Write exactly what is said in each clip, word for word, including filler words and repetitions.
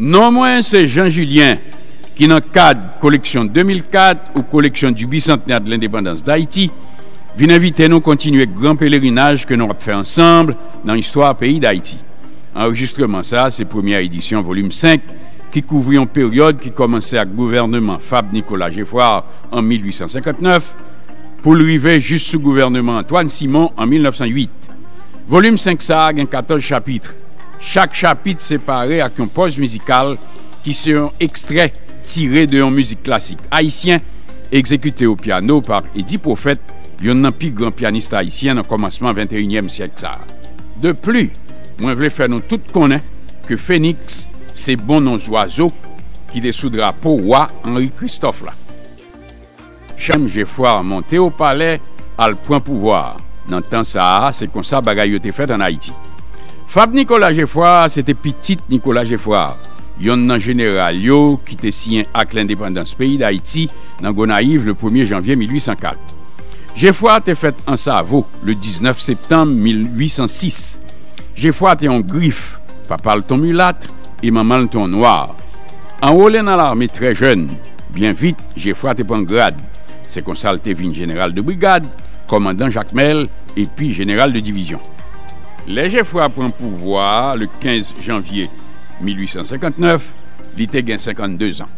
Non mwen se Jean Julien, ki nan kad koleksyon de mil kat ou koleksyon du Bicentenaire de l'Indépendance d'Haïti, vin envite nou kontinye gran pelerinaj ke nou ap fè ansanm nan istwa peyi Dayiti. Anrejistreman sa a se premyè edisyon volim senk ki kouvri yon peryòd ki kòmanse ak gouvènman Fab Nicolas Geffrard an mil uit san senkant nèf pou l rive jis sou gouvènman Antoine Simon an mil nèf san uit. Volim senk sa a gen katòz chapit. Chak chapit separe ak yon pòz mizikal ki se yon ekstrè tire de yon mizik klasik ayisyen, egzekite o pyano pa Eddy Prophète, youn nan pi gran pyanis ayisyen nan kòmansman venteyinyèm syèk sa a. De pli, mwen vle fè nou tout konnen ke Feniks se bon non zwazo ki te sou drapo wa Henri Christophe la. Chanm Geffrard monte o palè al pran pouvwa a. Nan tan sa a, se konsa bagay yo te fèt ann Ayiti. Fab Nicolas Geffrard se te pitit Nicolas Geffrard, yonn nan jeneral yo ki te siyen ak lendepandans peyi Dayiti nan Gonayiv le premye janvye mil uit san kat. Geffrard te fèt Ansavo le diznèf septanm mil uit san sis. Geffrard te yon grif, papa l te yon milat e manman l te yon nwa. Anwole nan lame trè jèn, byen vit Geffrard te pran grad. Se konsa l te vin jeneral de brigad, kòmandan jakmèl epi jeneral de divizyon. Lè Geffrard pran pouvwa a le kenz janvye mil uit san senkant nèf, li te gen senkant de zan.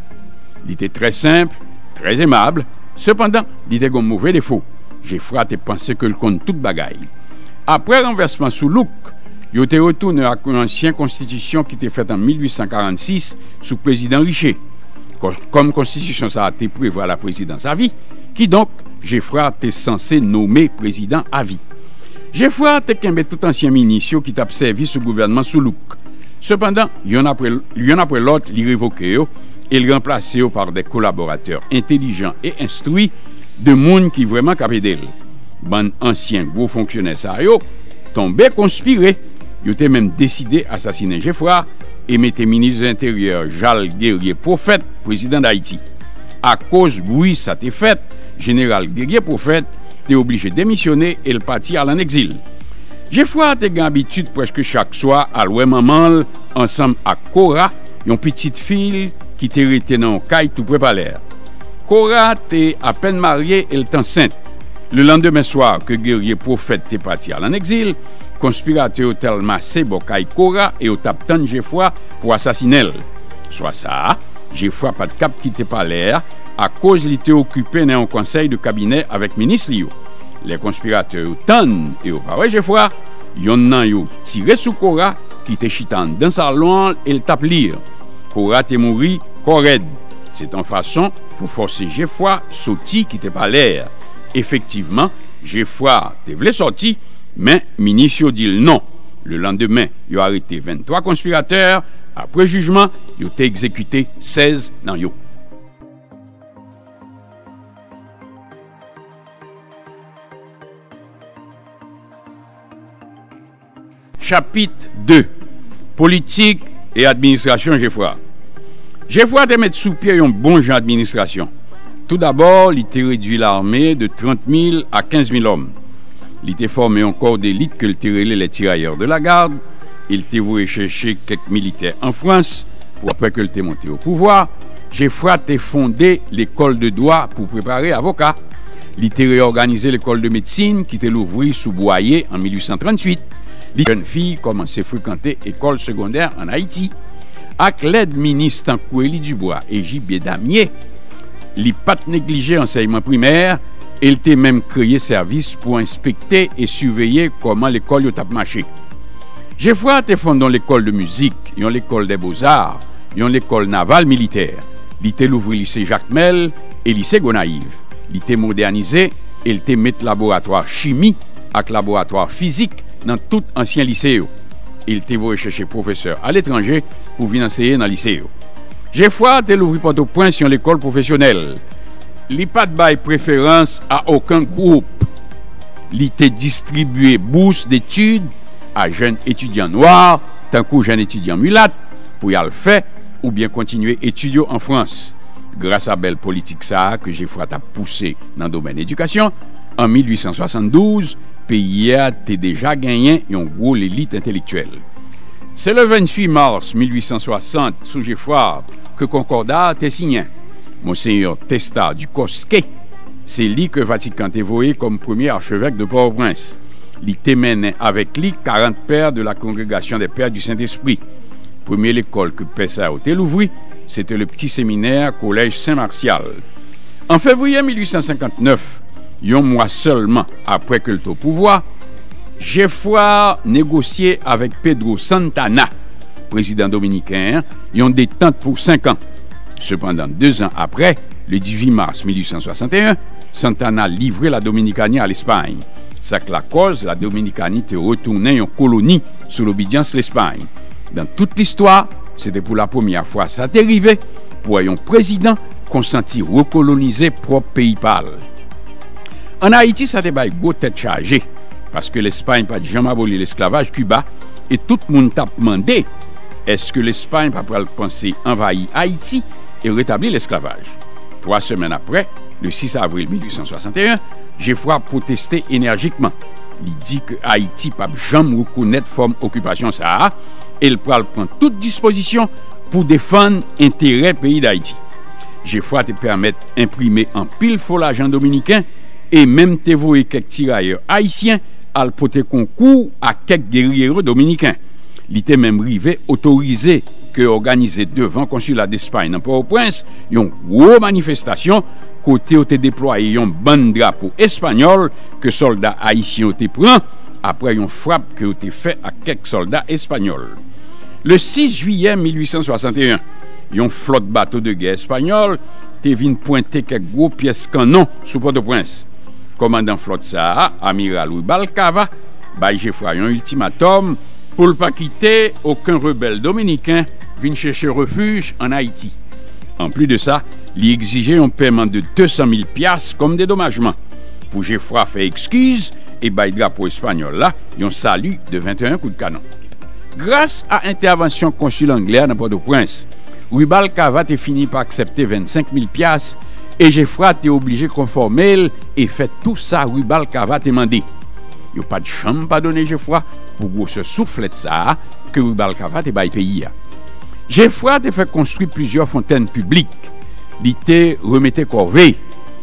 Li te trè senp, trè emab, sepandan, li te gen yon move defo. Geffrard te panse ke l konn tout bagay. Apre ranvèsman Soulouk, yo te retounen ak yon ansyen konstitisyon ki te fèt an mil uit san karannsis sou prezidan Riché. Kò-, kòm konstitisyon sa a te prevwa laprezidans avi, kidonk, Geffrard te sanse nome prezidan avi. Geffrard te kenbe tout ansyen minis yo ki t ap sèvi sou gouvènman Soulouk. Sepandan, yonn apre, yonn apre lòt, li revoke yo e l ranplase yo pa de kolaboratè entelijan e enstwi, de moun ki vrèman k ap ede l. Bann ansyen gwo fonksyonè sa yo tonbe konspire. Yo te menm deside asasinen Geffrard e mete minis enteryè Jal Guerrier Prophète prezidan Dayiti. Akoz bri sa te fèt, jeneral Guerrier Prophète te oblije demisyone e l pati al ann egzil. Geffrard te gen abitid prèske chak swa al wè manman l ansanm ak Cora, yon pitit fi l ki te rete nan yon kay toupre palè a. Cora te apèn marye e l t ansent. Lelandemen swa ke Guerrier Prophète te pati al ann egzil, konspiratè yo t al mase bò kay Cora e yo t ap tann Geffrard pou asasinen l. Swa sa a, Geffrard pa t kab kite palè a akoz li te okipe nan yon konsèy de kabinè avèk minis li yo. Lè konspiratè yo tann e yo pa wè Geffrard, yonn nan yo tire sou Cora ki te chita anndan salon an e l t ap li. Cora te mouri kò rèd. Se t yon fason pou fòse Geffrard soti kite palè a. Efektivman, Geffrard te vle sòti, men minis yo di l non. Lelandemen, yo arete venntwa konspiratè. Apre jijman, yo te egzekite sèz nan yo. Chapit de. Politik e administrasyon Geffrard. Geffrard te met sou pye yon bon jan administrasyon. Toudabò, li te redui lame de trant mil a kenz mil òm. Li te fòme yon kò delit ke l te rele les Tirailleurs de la Garde. E l te voye chèche kèk militè an Frans pou, apre ke l te monte o pouvwa, Geffrard te fonde lekòl de dwa pou prepare avoka. Li te reyòganize lekòl de medsin ki te louvri sou Bwaye an mil uit san tranntuit. Li jèn fi kòmanse frekante ekòl segondè ann Ayiti. Ak lèd minis tankou Élie Dubois e J B Damié, li pa t neglije ansèyman primè e l te menm kreye sèvis pou enspekte e siveye kòman lekòl yo t ap mache. Geffrard te fonde yon lekòl de mizik, yon lekòl dè bozar, yon lekòl naval militè. Li te louvri lise Jakmèl e lise Gonayiv. Li te modènize e l te met laboratwa chimi ak laboratwa fizik nan tout ansyen lise yo. E l te voye chèche pwofesè aletranje pou vin anseye nan lise yo. Geffrard te louvri Pòtoprens yon lekòl pwofesyonèl. Li pa t bay preferans a okenn gwoup. Li te distribye bous detid a jèn etidyan nwa, tankou jèn etidyan milat, pou y al fè oubyen kontinye etid yo an Frans. Gras a bèl politik sa a ke Geffrard t ap pouse nan domèn edikasyon, an mil uit san swasanndouz, peyi a te deja genyen yon gwo lelit entelektyèl. Se le venntuit mas mil uitsan swasant, sou Geffrard, ke Konkòda a te siyen. Monsenyè Testa du Cosquet, se li ke Vatikan te voye kòm premye achevèk de Pòtoprens. Li te mennen avèk li quarante pères de la Congrégation des Pères du Saint-Esprit. Premye lekòl ke pè sa yo te louvri, se te le Petit Séminaire, Collège Saint-Martial. An fevriye mil uitsan senkantnèf, yon mwa sèlman apre ke l te o pouvwa, Geffrard negosye avèk Pedro Santana, prezidan dominiken an, yon detant pou senk an. Sepandan, dezan apre, le dizuit mas mil uitsan swasanteyen, Santana livre la Dominikani a Lespay. Sa k lakòz la Dominikani te retounen yon koloni sou lobidyans Lespay. Nan tout listwa, se te pou lapremyè fwa sa te rive pou wè yon prezidan konsanti rekolonize pwòp peyi pa l. Ann Ayiti, sa te bay gwo tèt chaje, paske Lespay pa t janm aboli lesklavaj Kiba, e tout moun t ap mande, èske Lespay pa pral panse anvayi Ayiti e retabli lesklavaj? Twa semèn apre, le sis avril mil uitsan swasanteyen, Geffrard pwoteste enèjikman. Li di ke Ayiti p ap janm rekonèt fòm okipasyon sa a e l pral pran tout dispozisyon pou defann enterè peyi Dayiti. Geffrard te pèmèt enprime anpil fo lajan dominiken e menm te voye kèk tirayè ayisyen al pote konkou a kèk geriyero dominiken. Li te menm rive otorize ke òganize devan konsila Despay nan Pòtoprens yon gwo manifestasyon kote yo te deplwaye yon bann drapo espanyòl ke sòlda ayisyen yo te pran apre yon frap ke yo te fè ak kèk sòlda espanyòl. Le sis jiyè mil uitsan swasanteyen, yon flòt bato de gè espanyòl te vin pwente kèk gwo pyès kannon sou Pòtoprens. Kòmandan flòt sa a, Amiral Rubalcava, bay Geffrard yon iltimatòm pou l pa kite okenn rebèl dominiken vin chèche refij ann Ayiti. Anplis de sa, li egzije yon pèman de desan mil pyas kòm dedomajman. Pou Geffrard fè ekskiz e bay drapo espanyòl la yon sali de venteyen kout kanon. Gras a entèvansyon konsil anglè a nan Pòtoprens, Rubalcava te fini pa aksepte vennsenk mil pyas e Geffrard te oblije konfòme l e fè tou sa Rubalcava te mande. Yo pa t janm padone Geffrard pou gwosè souflèt sa a ke Rubalcava te bay peyi a. Geffrard te fè konstwi plizyè fontèn piblik. Li te remete kòve,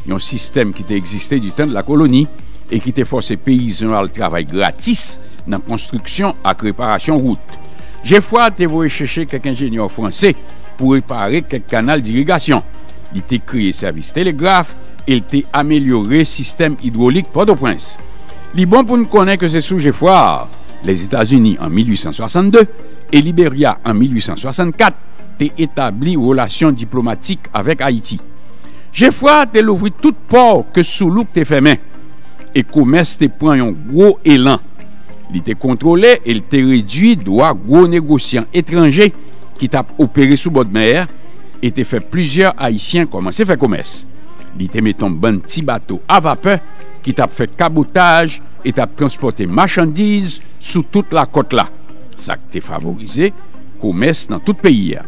yon sistèm ki te egziste ditan de lakoloni e ki te fòse peyizan yo al travay gratis nan konstriksyon ak reparasyon wout. Geffrard te voye chèche kèk enjenyè franse pou repare kèk kanal dirigasyon. Li te kreye sèvis telegraf e l te amelyore sistèm idwolik Pòtoprens. Li bon pou n konnen ke se sou Geffrard, Lèzetazini an mil uitsan swasannde e Liberya an mil uitsan swasannkat, te etabli relasyon diplomatik avèk Ayiti. Geffrard te louvri tout pò ke Soulouk te fèmen, e komès te pran yon gwo elan. Li te kontwole e l te redui dwa gwo negosyan etranje ki t ap opere sou bòdmè a e te fè plizyè Ayisyen kòmanse fè komès. Li te mete yon bann ti bato a vapè ki t ap fè kabotaj e t ap transpòte machandiz sou tout lakòt la, sa k te favorize komès nan tout peyi a.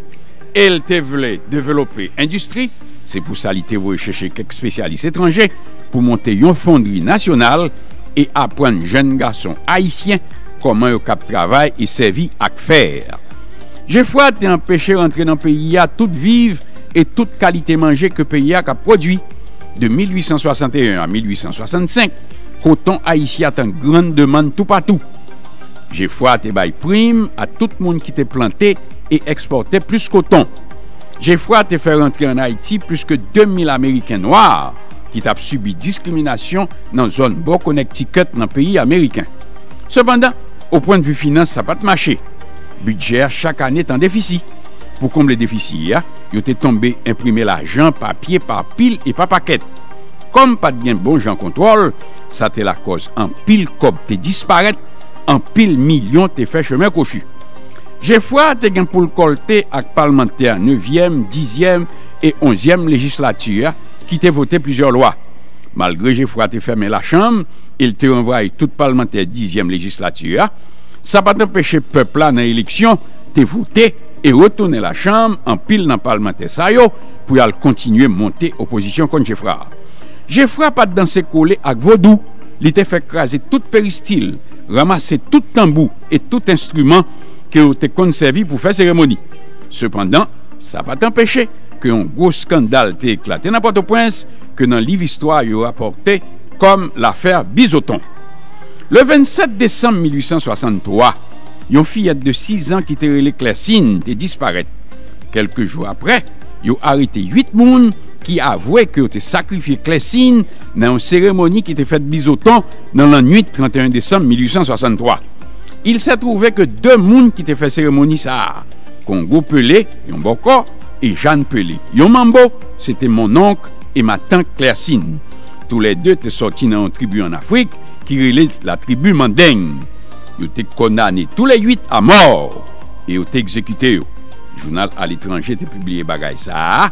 E l te vle devlope endistri, se pou sa li te voye chèche kèk espesyalis etranje pou monte yon fondri nasyonal e aprann jèn gason ayisyen kòman yo kab travay e sèvi ak fè. Geffrard te anpeche rantre nan peyi a tout viv e tout kalite manje ke peyi a kab pwodui. De mil uitsan swasanteyen a mil uitsan swasannsenk, koton ayisyen a t an grann demann toupatou. Geffrard te bay prim a tout moun ki te plante e ekspòte plis koton. Geffrard te fè rantre ann Ayiti plis ke de mil Ameriken nwa ki t ap sibi diskriminasyon nan zòn bò Connecticut nan peyi ameriken. Sepandan, o pwennvi finans, sa pa t mache. Bidjè a chak ane t an defisi. Pou konble defisi a, yo te tonbe enprime lajan pa pye, pa pil e pa pakèt. Kòm pa t gen bon jan kontwòl, sa te lakòz anpil kòb te disparèt, anpil milyon te fè chemen kwochi. Geffrard te gen pou l kòlte ak palmantè nevyèm, dizyèm e onzyèm lejislati a ki te vote plizyè lwa. Malgre Geffrard te fèmen lachanm e l te ranvwaye tout palmantè dizyèm lejislati a, sa pa t anpeche pèp la nan eleksyon te vote e retounen lachanm anpil nan palmantè sa yo pou y al kontinye monte opozisyon kont Geffrard. Geffrard pa t danse kole ak vodou, li te fè kraze tout peristil, ranmase tout tanbou e tout enstriman ke yo te konn sèvi pou fè seremoni. Sepandan, sa pa t anpeche ke yon gwo eskandal te eklate nan Pòtoprens, ke nan liv istwa yo rapòte kòm lafè Bizoton. Le vennsèt desanm mil uit san swasanntwa, yon fiyèt de sis an ki te rele Klèsin te disparèt. Kèlke jou apre, yo arete uit moun ki avwe ke yo te sakrifye Klèsin nan yon seremoni ki te fèt Bizoton nan lannwit trannteyen desanm mil uit san swasanntwa. Il se trouve ke de moun ki te fè seremoni sa a, Kongo Pele, yon bòkò, e Jàn Pele, yon manbo, se te mononk e matant Klèsin. Toulède te sòti nan yon tribi ann Afrik ki rele latribi Mandeng. Yo te kondane toulèuit a mò e yo te egzekite yo. Jounal aletranje te pibliye bagay sa a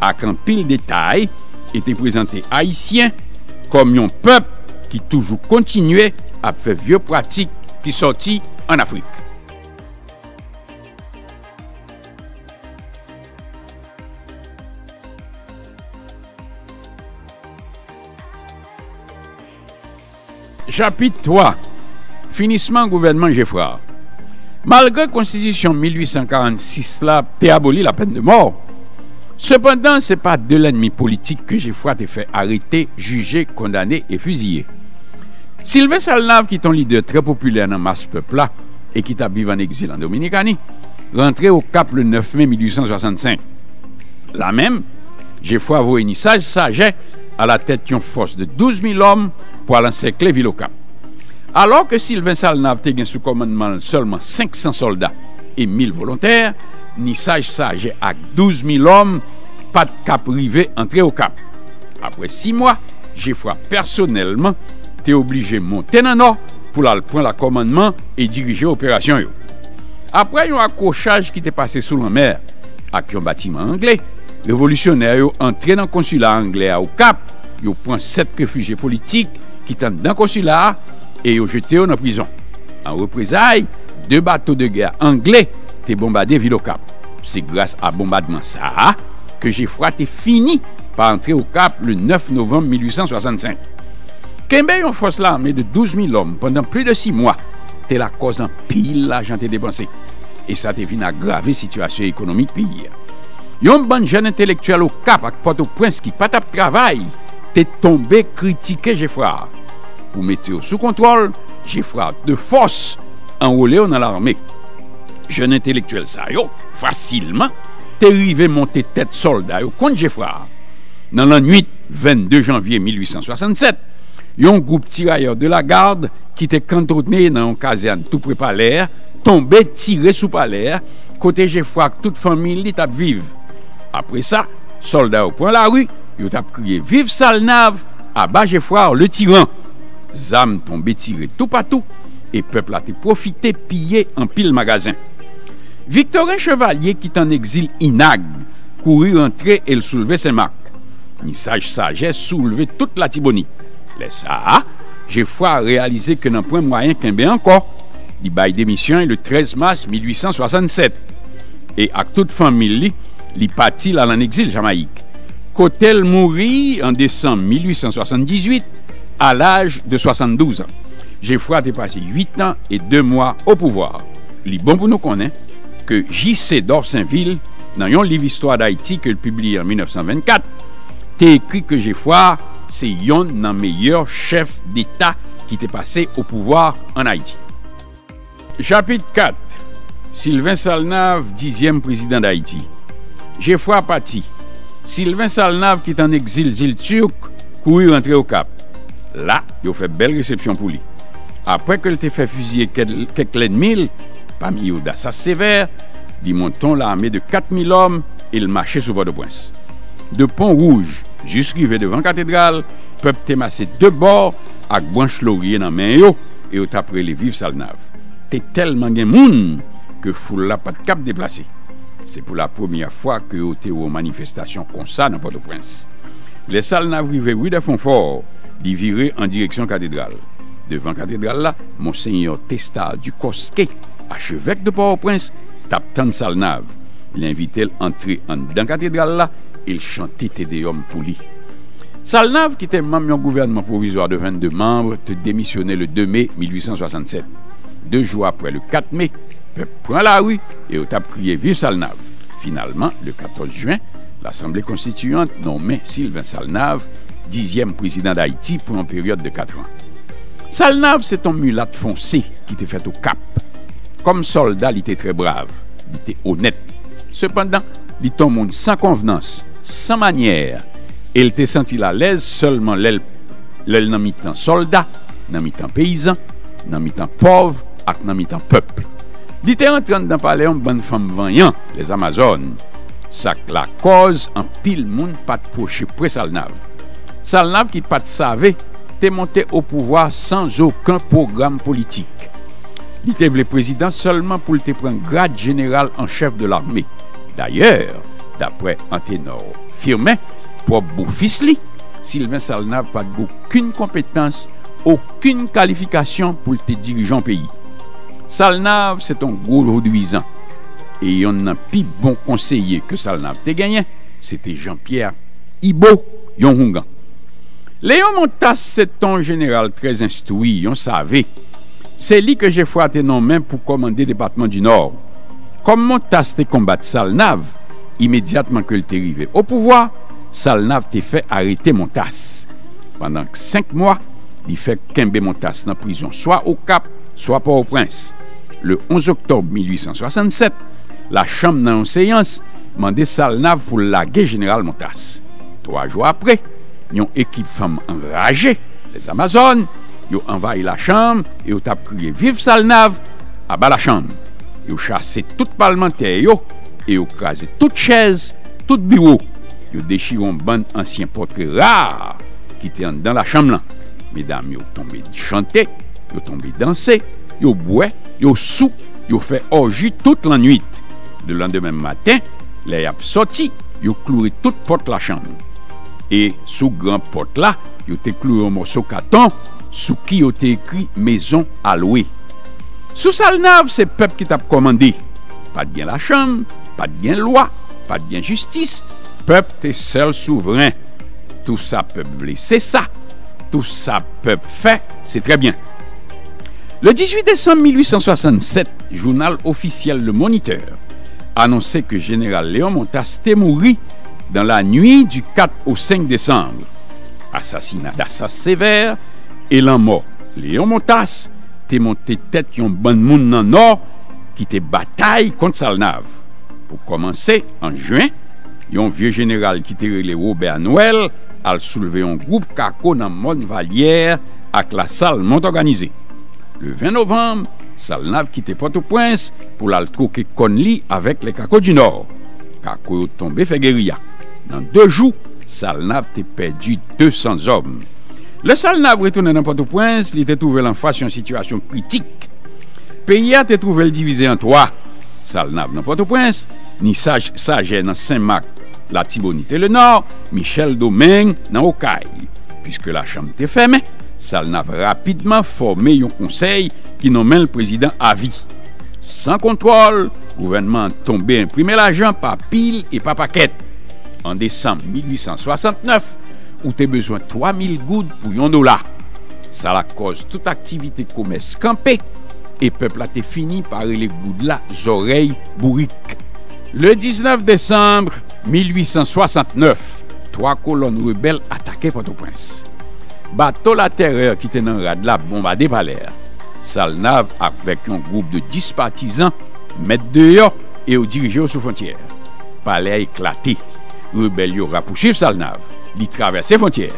ak anpil detay e te prezante Ayisyen kòm yon pèp ki toujou kontinye ap fè vye pratik ki sòti ann Afrik. Chapit twa. Finisman gouvènman Geffrard. Malgre konstitisyon mil uit san karannsis la te aboli lapèn de mò, sepandan, se pa de lènmi politik ke Geffrard te fè arete, jije, kondane e fiziye. Sylvain Salnav, ki t on lidè trè popilè nan mas pèp la e ki t ap viv ann egzil an Dominikani, rantre Okap le nèf me mil uit san swasannsenk. La menm, Geffrard voye Nissage Saget alatèt yon fòs de douz mil òm pou al ansèkle vil Okap. Alò ke Sylvain Salnav te gen sou kòmandman l sèlman senk san sòlda e mil volontè, Nissage Saget ak douz mil òm pa t k ap rive antre Okap. Apre sis mwa, Geffrard pèsonèlman te oblije monte nan nò pou l al pran lakòmandman e dirije operasyon yo. Apre yon akwochaj ki te pase sou lanmè ak yon batiman angle, revolisyonè yo antre nan konsila angle a Okap, yo pran sèt refijye politik ki t anndan konsila a e yo jete yo nan prizon. An reprezay, de bato de gè angle te bonbade vil Okap. Se gras a bonbadman sa a ke Geffrard te fini pa antre Okap le nèf novanm mil uit san swasannsenk. Kenbe yon fòs lame de douz mil òm pandan plis de sis mwa te lakòz anpil lajan te depanse, e sa te vin agrave sitiyasyon ekonomik peyi a. Yon bann jèn entelektyèl Okap ak Pòtoprens ki pa t ap travay te tonbe kritike Geffrard. Pou mete yo sou kontwòl, Geffrard de fòs anwole yo nan lame. Jèn entelektyèl sa yo, fasilman, te rive monte tèt sòlda yo kont Geffrard. Nan lannwit vennde janvye mil uit san swasannsèt, yon gwoup tirayè de la gad ki te kantone nan yon kazèn toupre palè a tonbe tire sou palè a, kote Geffrard ak tout fanmi li t ap viv. Apre sa, sòlda yo pran lari, yo t ap kriye: "Viv Salnav! Aba Geffrard le tyran!" Zam tonbe tire toupatou, e pèp la te pwofite piye anpil magazen. Victorin Chevalier, ki t ann egzil Inag, kouri rantre e l soulve Senmak. Nissage Saget soulve tout Latibonit. Lè sa a, Geffrard reyalize ke nanpwen mwayen kenbe ankò. Li bay demisyon le trèz mas mil uit san swasannsèt. E ak tout fanmi li, li pati l al ann egzil Jamayik, kote l mouri an desanm mil uit san swasanndizwit, a laj de swasanndouz an. Geffrard te pase uit an e de mwa o pouvwa. Li bon pou nou konnen ke J C Dorsainville, nan yon liv istwa Dayiti ke l pibliye an mil nèf san vennkat, te ekri ke Geffrard se yonn nan meyè chèf deta ki te pase o pouvwa ann Ayiti. Chapit kat. Sylvain Salnav, dizyèm prezidan Dayiti. Geffrard pati. Sylvain Salnav, ki t ann egzil Zil Tirk, kouri rantre Okap. La, yo fè bèl resepsyon pou li. Apre ke l te fè fiziye kèl-, kèk lènmi l, pami yo Dassas Sévère, li monte yon lame de kat mil òm e l mache sou Pòtoprens. De Pon Wouj jis rive devan katedral, pèp te mase de bò ak branch lorye nan men yo e yo t ap rele: "Viv Salnav!" Te tèlman gen moun ke foul la pa t kab deplase. Se pou la premyè fwa ke yo te wè yon manifestasyon konsa nan Pòtoprens. Lè Salnav rive ri dè Fonfò, li vire an direksyon katedral. Devan katedral la, Monsenyè Testard du Cosquet, achevèk de Pòtoprens, t ap tann Salnav. Li envite l antre anndan katedral la e l chante Te Deum pou li. Salnav, ki te manm yon gouvènman pwovizwa de vennde manm, te demisyone le de me mil uit san swasannsèt. De jou apre, le kat me, Pèp pran lari e yo t ap kriye viv Salnav. Finalman, le katòz jen, Lasanble Konstitiyant nonmen Sylvain Salnav dizyèm prezidan Dayiti pou yon peryòd de kat an. Salnav se t on milat fonse ki te fèt Okap. Kòm sòlda, li te trè brav, li te onèt. Sepandan, li t on moun san konvnans, san manyè, e l te santi l alèz sèlman lè l, lè l nan mitan sòlda, nan mitan peyizan, nan mitan pòv ak nan mitan pèp. Li te rantre anndan palè yon bann fanm vanyan, lèzamazòn. Sa k lakòz anpil moun pa t pwoche pre Salnav. Salnav ki pa t save te monte o pouvwa san okenn pwogram politik. Li te vle prezidan sèlman pou l te pran grad jeneral an chèf de lame. Dayè, daprè Antenor Firmin, pwòp boufis li, Sylvain Salnav pa t gen okenn konpetans, okenn kalifikasyon pou l te dirije yon peyi. Salnav se t on gwo vodwizan, e yonn nan pi bon konseye ke Salnav te genyen, se te Jean-Pierre Ibo, yon houngan. Léon Montas se t on jeneral trè enstwi, yon save. Se li ke Geffrard te nonmen pou kòmande depatman di Nò. Kòm Montas te konbat Salnav, imedyatman ke l te rive o pouvwa, Salnav te fè arete Montas. Pandan senk mwa, li fè kenbe Montas nan prizon swa Okap, swa Pòtoprens. Le onz oktòb mil uit san swasannsèt, lachanm nan yon seyans mande Salnav pou l lage jeneral Montas. Twa jou apre, yon ekip fanm anraje, lèzamazòn, yo anvayi lachanm e yo t ap kriye viv Salnav, aba lachanm. Yo chase tout palmantè yo e yo kraze tout chèz, tout biwo. Yo dechire yon bann ansyen pòtre ra ki te anndan lachanm lan. Medam yo tonbe chante, yo tonbe danse, yo bwè, yo sou, yo fè òji tout lannwit. Le landemen maten, lè y ap sòti, yo kloure tout pòt lachanm. E sou gran pòt la, yo te kloure yon mòso katon sou ki yo te ekri Maison à louer. Sou Salnav, se pèp ki t ap kòmande. Pa t gen lachanm, pa t gen lwa, pa t gen jistis. Pèp te sèl souvren. Tou sa pèp vle, se sa. Tou sa pèp fè, se trè byen. Le dizuit desanm mil uit san swasannsèt, jounal ofisyèl Le Moniteur anonse ke jeneral Léon Montas te mouri dans la nuit du quatre au cinq décembre. Asasina Dassas Sévère e lanmò Léon Montas te monte tèt yon bann moun nan Nò ki te batay kont Salnav. Pou kòmanse, an jen, yon vye jeneral ki te rele Wobè Nwèl al soulve yon gwoup kako nan Mòn Valyè ak Lasal Mont Òganize. Le ven novanm, Salnav kite Pòtoprens pou l al twoke kòn li avèk lè Kako di Nò. Kako yo tonbe fè geriya. Nan de jou, Salnav te pèdi de san zòm. Lè Salnav retounen nan Pòtoprens, li te twouve l anfas yon sitiyasyon kritik. Peyi a te twouve l divize an twa. Salnav nan Pòtoprens, ni Saj-, Sajè nan Senmak, Latibonit e Lenò, Michèl Domeng nan Okay. Piske lachanm te fèmen, Salnav rapidman fòme yon konsèy ki nonmen l prezidan avi. San kontwòl, gouvènman an tonbe enprime lajan pa pil e pa pakèt. An desanm mil uit san swasannnèf, ou te bezwen twa mil goud pou yon dola. Sa lakòz tout aktivite komès kanpe e pèp la te fini pa rele goud la zòrèy bourik. Le diznèf desanm mil uit san swasannnèf, twa kolòn rebèl atake Pòtoprens. Bato Latèrè ki te nan rad la bonbade palè a. Salnav avèk yon gwoup de dis patizan mèt deyò e yo dirije yo sou fwontyè. Palè a eklate. Rebèl yo rapousuiv Salnav. Li travèse fwontyè.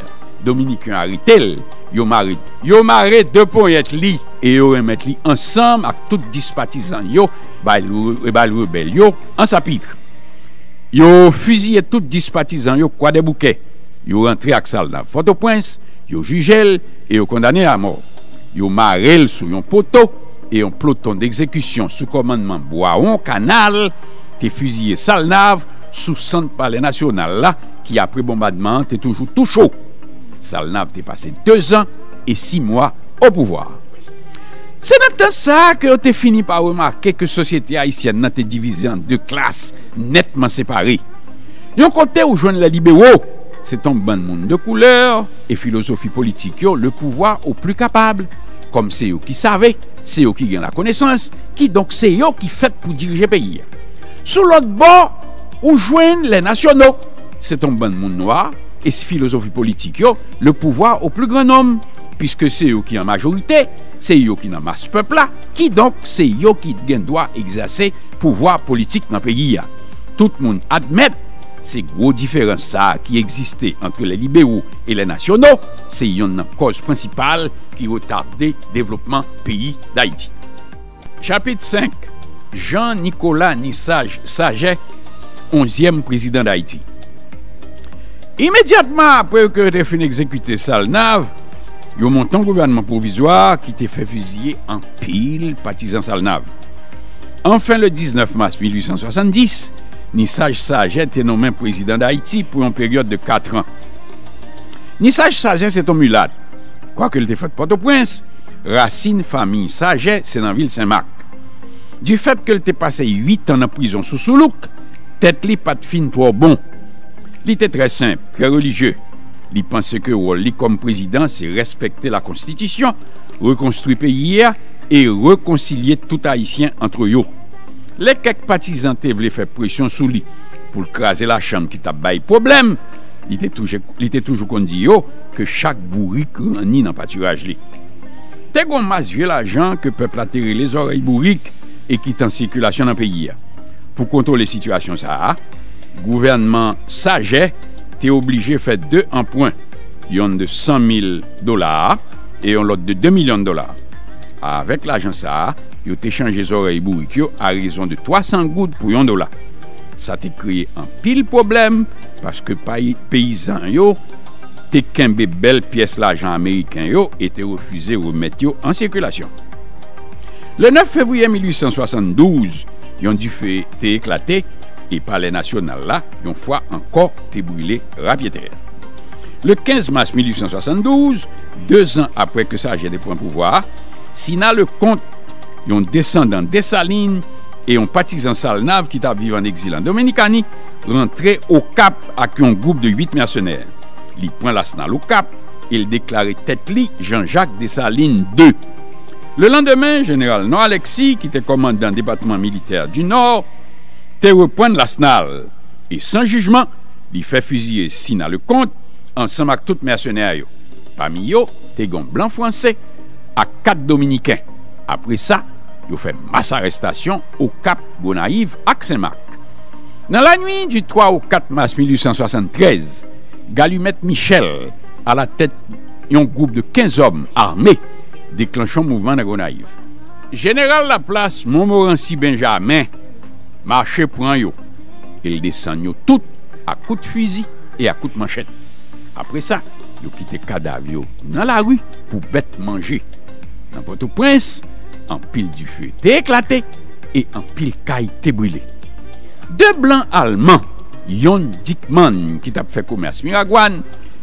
Dominiken yo arete l. Yo mare, yo mare de ponyèt li e yo renmèt li ansanm ak tout dis patizan yo bay, bay rebèl yo an sapit. Yo fiziye tout dis patizan yo Kwadèboukè. Yo rantre ak Salnav Pòtoprens, yo jije l e yo kondane l amò. Yo mare l sou yon poto e yon ploton degzekisyon sou kòmandman Bwawon Kanal te fiziye Salnav sou sant Palè Nasyonal la, ki apre bonbadman an te toujou tou cho. Salnav te pase dezan e sis mwa o pouvwa. Se nan tan sa a ke yo te fini pa remake ke sosyete ayisyèn nan te divize an de klas nètman separe. Yon kote ou jwenn lè libero, se t on bann moun de koulè e filozofi politik yo, le pouvoir au plus capable. kòm se yo ki save, se yo ki gen lakonesans, kidonk se yo ki fèt pou dirije peyi a. Sou lòt bò, ou jwenn lè nasyono, se t on bann moun nwa, e filozofi politik yo, le pouvoir au plus grand nombre, piske se yo ki an majorite, se yo ki nan mas pèp la, kidonk se yo ki gen dwa egzèse pouvwa politik nan peyi a. Tout moun admèt se gwo diferans sa a ki egziste ant lè libero e lè nasyono, se yonn nan kòz prensipal ki retade devlopman peyi Dayiti. Chapit senk, Jean Nicolas Nissage Saget, onzyèm prezidan Dayiti. Imedyatman apre ke yo te fin egzekite Salnav, yo monte yon gouvènman pwovizwa ki te fè fiziye anpil patizan Salnav. Anfen, le diznèf mas mil uit san swasanndis, Nissage Saget te nonmen prezidan Dayiti pou yon peryòd de kat an. Nissage Saget se t on milat. Kwake l te fèt Pòtoprens, rasin fanmi Saget se nan vil Senmak. Difèt ke l te pase uit an nan prizon sou soulouk, tèt li pa t fin twò bon. Li te trè senp, trè relijye. Li panse ke wòl li kòm prezidan se respekte lakonstitisyon, rekonstwi peyi a e rekonsilye tout Ayisyen antre yo. Lè kèk patizan te vle fè presyon sou li pou l kraze lachanm ki t ap bay pwoblèm, li te toujou, li te toujou konn di yo ke chak bourik ranni nan patiraj li. Te gen yon mas vye lajan ke pèp la te rele zòrèy bourik e ki t an sikilasyon nan peyi a. Pou kontwole sitiyasyon sa a, gouvènman Saget te oblije fè de anpwen, yonn de san mil dola e yon lòt de de milyon dola. Avèk lajan sa a, yo te chanje zòrèy bourik yo a rezon de twa san goud pou yon dola. Sa te kreye anpil pwoblèm, paske pay-, peyizan yo te kenbe bèl pyès lajan ameriken yo e te refize remèt yo an sikilasyon. Le nèf fevriye mil uit san swasanndouz, yon dife te eklate e Palè Nasyonal la, yon fwa ankò, te brile rapyetè. Le kenz mas mil uit san swasanndouz, dezan apre ke Saget te pran pouvwa a, Sina Lekont, yon desandan Desalin e yon patizan Salnav ki t ap viv an egzil an Dominikani, rantre Okap ak yon gwoup de uit mèsenè. Li pran Lasnal Okap e l deklare tèt li Jean-Jacques Dessalines de. Le landemen, jeneral Nò Alèksi, ki te kòmandan depatman militè di Nò, te reprann Lasnal e, san jijman, li fè fiziye Sina Lekont ansanm ak tout mèsenè yo. Pami yo, te gen yon blan franse ak kat dominiken. Apre sa, yo fè mas arèstasyon Okap, Gonayiv ak Senmak. Nan lannuit di twa au kat mas mil uit san swasanntrèz, Galumèt Michel, alatèt yon gwoup de kenz òm ame, deklanche yon mouvman nan Gonayiv. Jeneral Laplas Montmorency Benjamin mache pran yo, e l desann yo tout ak kout fizi e ak kout manchèt. Apre sa, yo kite kadav yo nan lari pou bèt manje. Nan Pòtoprens, anpil dife te eklate e anpil kay te brile. De blan alman, yonn Dickmann ki t ap fè komès Miragwàn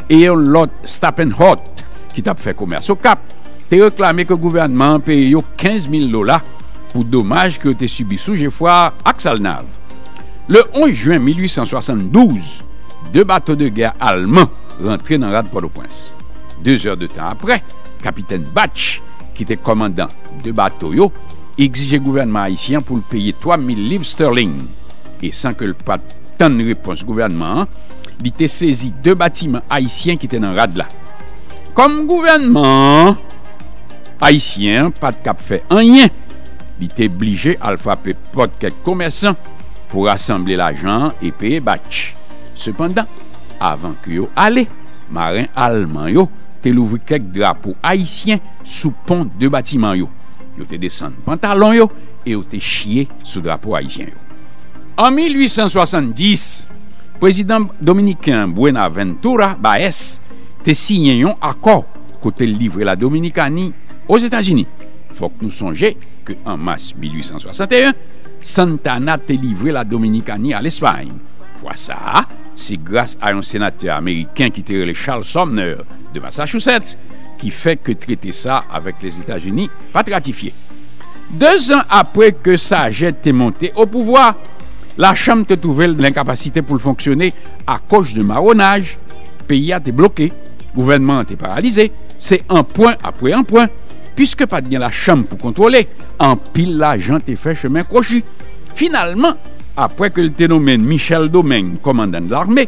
e yon lòt Stapenhort ki t ap fè komès Okap, te reklame ke gouvènman an peye yo kenz mil dola pou domaj ke yo te sibi sou Jefra ak Salnav. Le onz jen mil uit san swasanndouz, de bato de gè alman rantre nan rad Pòtoprens. De zè de tan apre, kapitèn Batch, ki te kòmandan de bato yo, egzije gouvènman ayisyen an pou l peye twa mil liv sterling. E san ke l pa t tann repons gouvènman an, li te sezi de batiman ayisyen ki te nan rad la. Kòm gouvènman ayisyen an pa t kab fè anyen, li te blije al frape pòt kèk komèsan pou rasanble lajan an e peye Batch. Sepandan, avan ke yo ale, maren alman yo te louvri kèk drapo ayisyen sou pon de batiman yo. Yo te desann pantalon yo e yo te chiye sou drapo ayisyen yo. An mil uit san swasanndis, prezidan dominiken Buenaventura Báez te siyen yon akò kote l livre Ladominikani Ozetazini. Fòk nou sonje ke an mas mil uit san swasanteyen, Santana te livre Ladominikani a Lespay. Fwa sa a, se gras a yon senatè ameriken ki te rele Charles Sumner de Massachusetts ki fè ke trete sa avèk Lèzetazini pa t ratifye. Dezan apre ke Saget te monte o pouvwa, lachanm te twouve l nan lenkapasite pou l fonksyone akoz de mawonaj, peyi a te bloke, gouvènman an te paralize, se anpwen apre anpwen Piske pa t gen lachanm pou kontwole, anpil lajan te fè chemen kwochi. Finalman, apre ke l te nonmen Michel Domingue kòmandan de lame,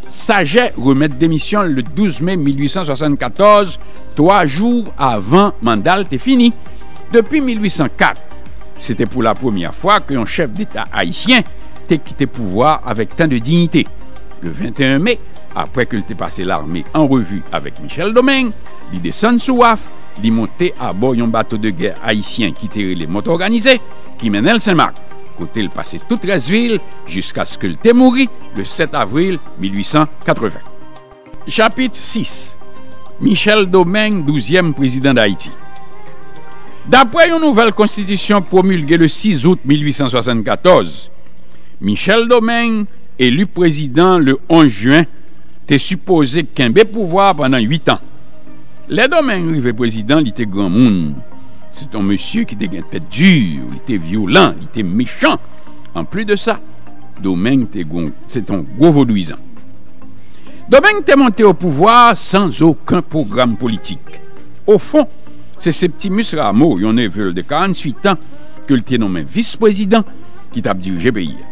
Saget remèt demisyon l le douz me mil uit san swasannkatòz, twa jou avan manda l te fini. Depi mil uit san kat, se te pou la premyè fwa ke yon chèf deta ayisyen te kite pouvwa avèk tan de diyite. Le venteyen me, apre ke l te pase lame an revi avèk Michel Domingue, li desann sou waf, li monte abò yon bato de gè ayisyen ki te rele Mòtò Òganize, ki mennen l Senmak, kote l pase tout rès vi l jiskaske l te mouri le sèt avril mil uit san katreven. Chapit sis. Michel Domingue, douzyèm prezidan Dayiti. Dapre yon nouvèl konstitisyon pwomilge le sis out mil uit san swasannkatòz, Michel Domingue, eli prezidan le onz jen, te sipoze kenbe pouvwa a pandan uit an. Lè Domingue rive prezidan, li te granmoun. Se t on mesye ki te gen tèt di, li te vyolan, li te mechan. Anplis de sa, Domingue te gon, se t on gwo vodouyizan. Domingue te monte o pouvwa a san okenn pwogram politik. O fon, se Septimus Rameau, yon neve l de karantuit an, ke l te nonmen vis prezidan, ki t ap dirije peyi a.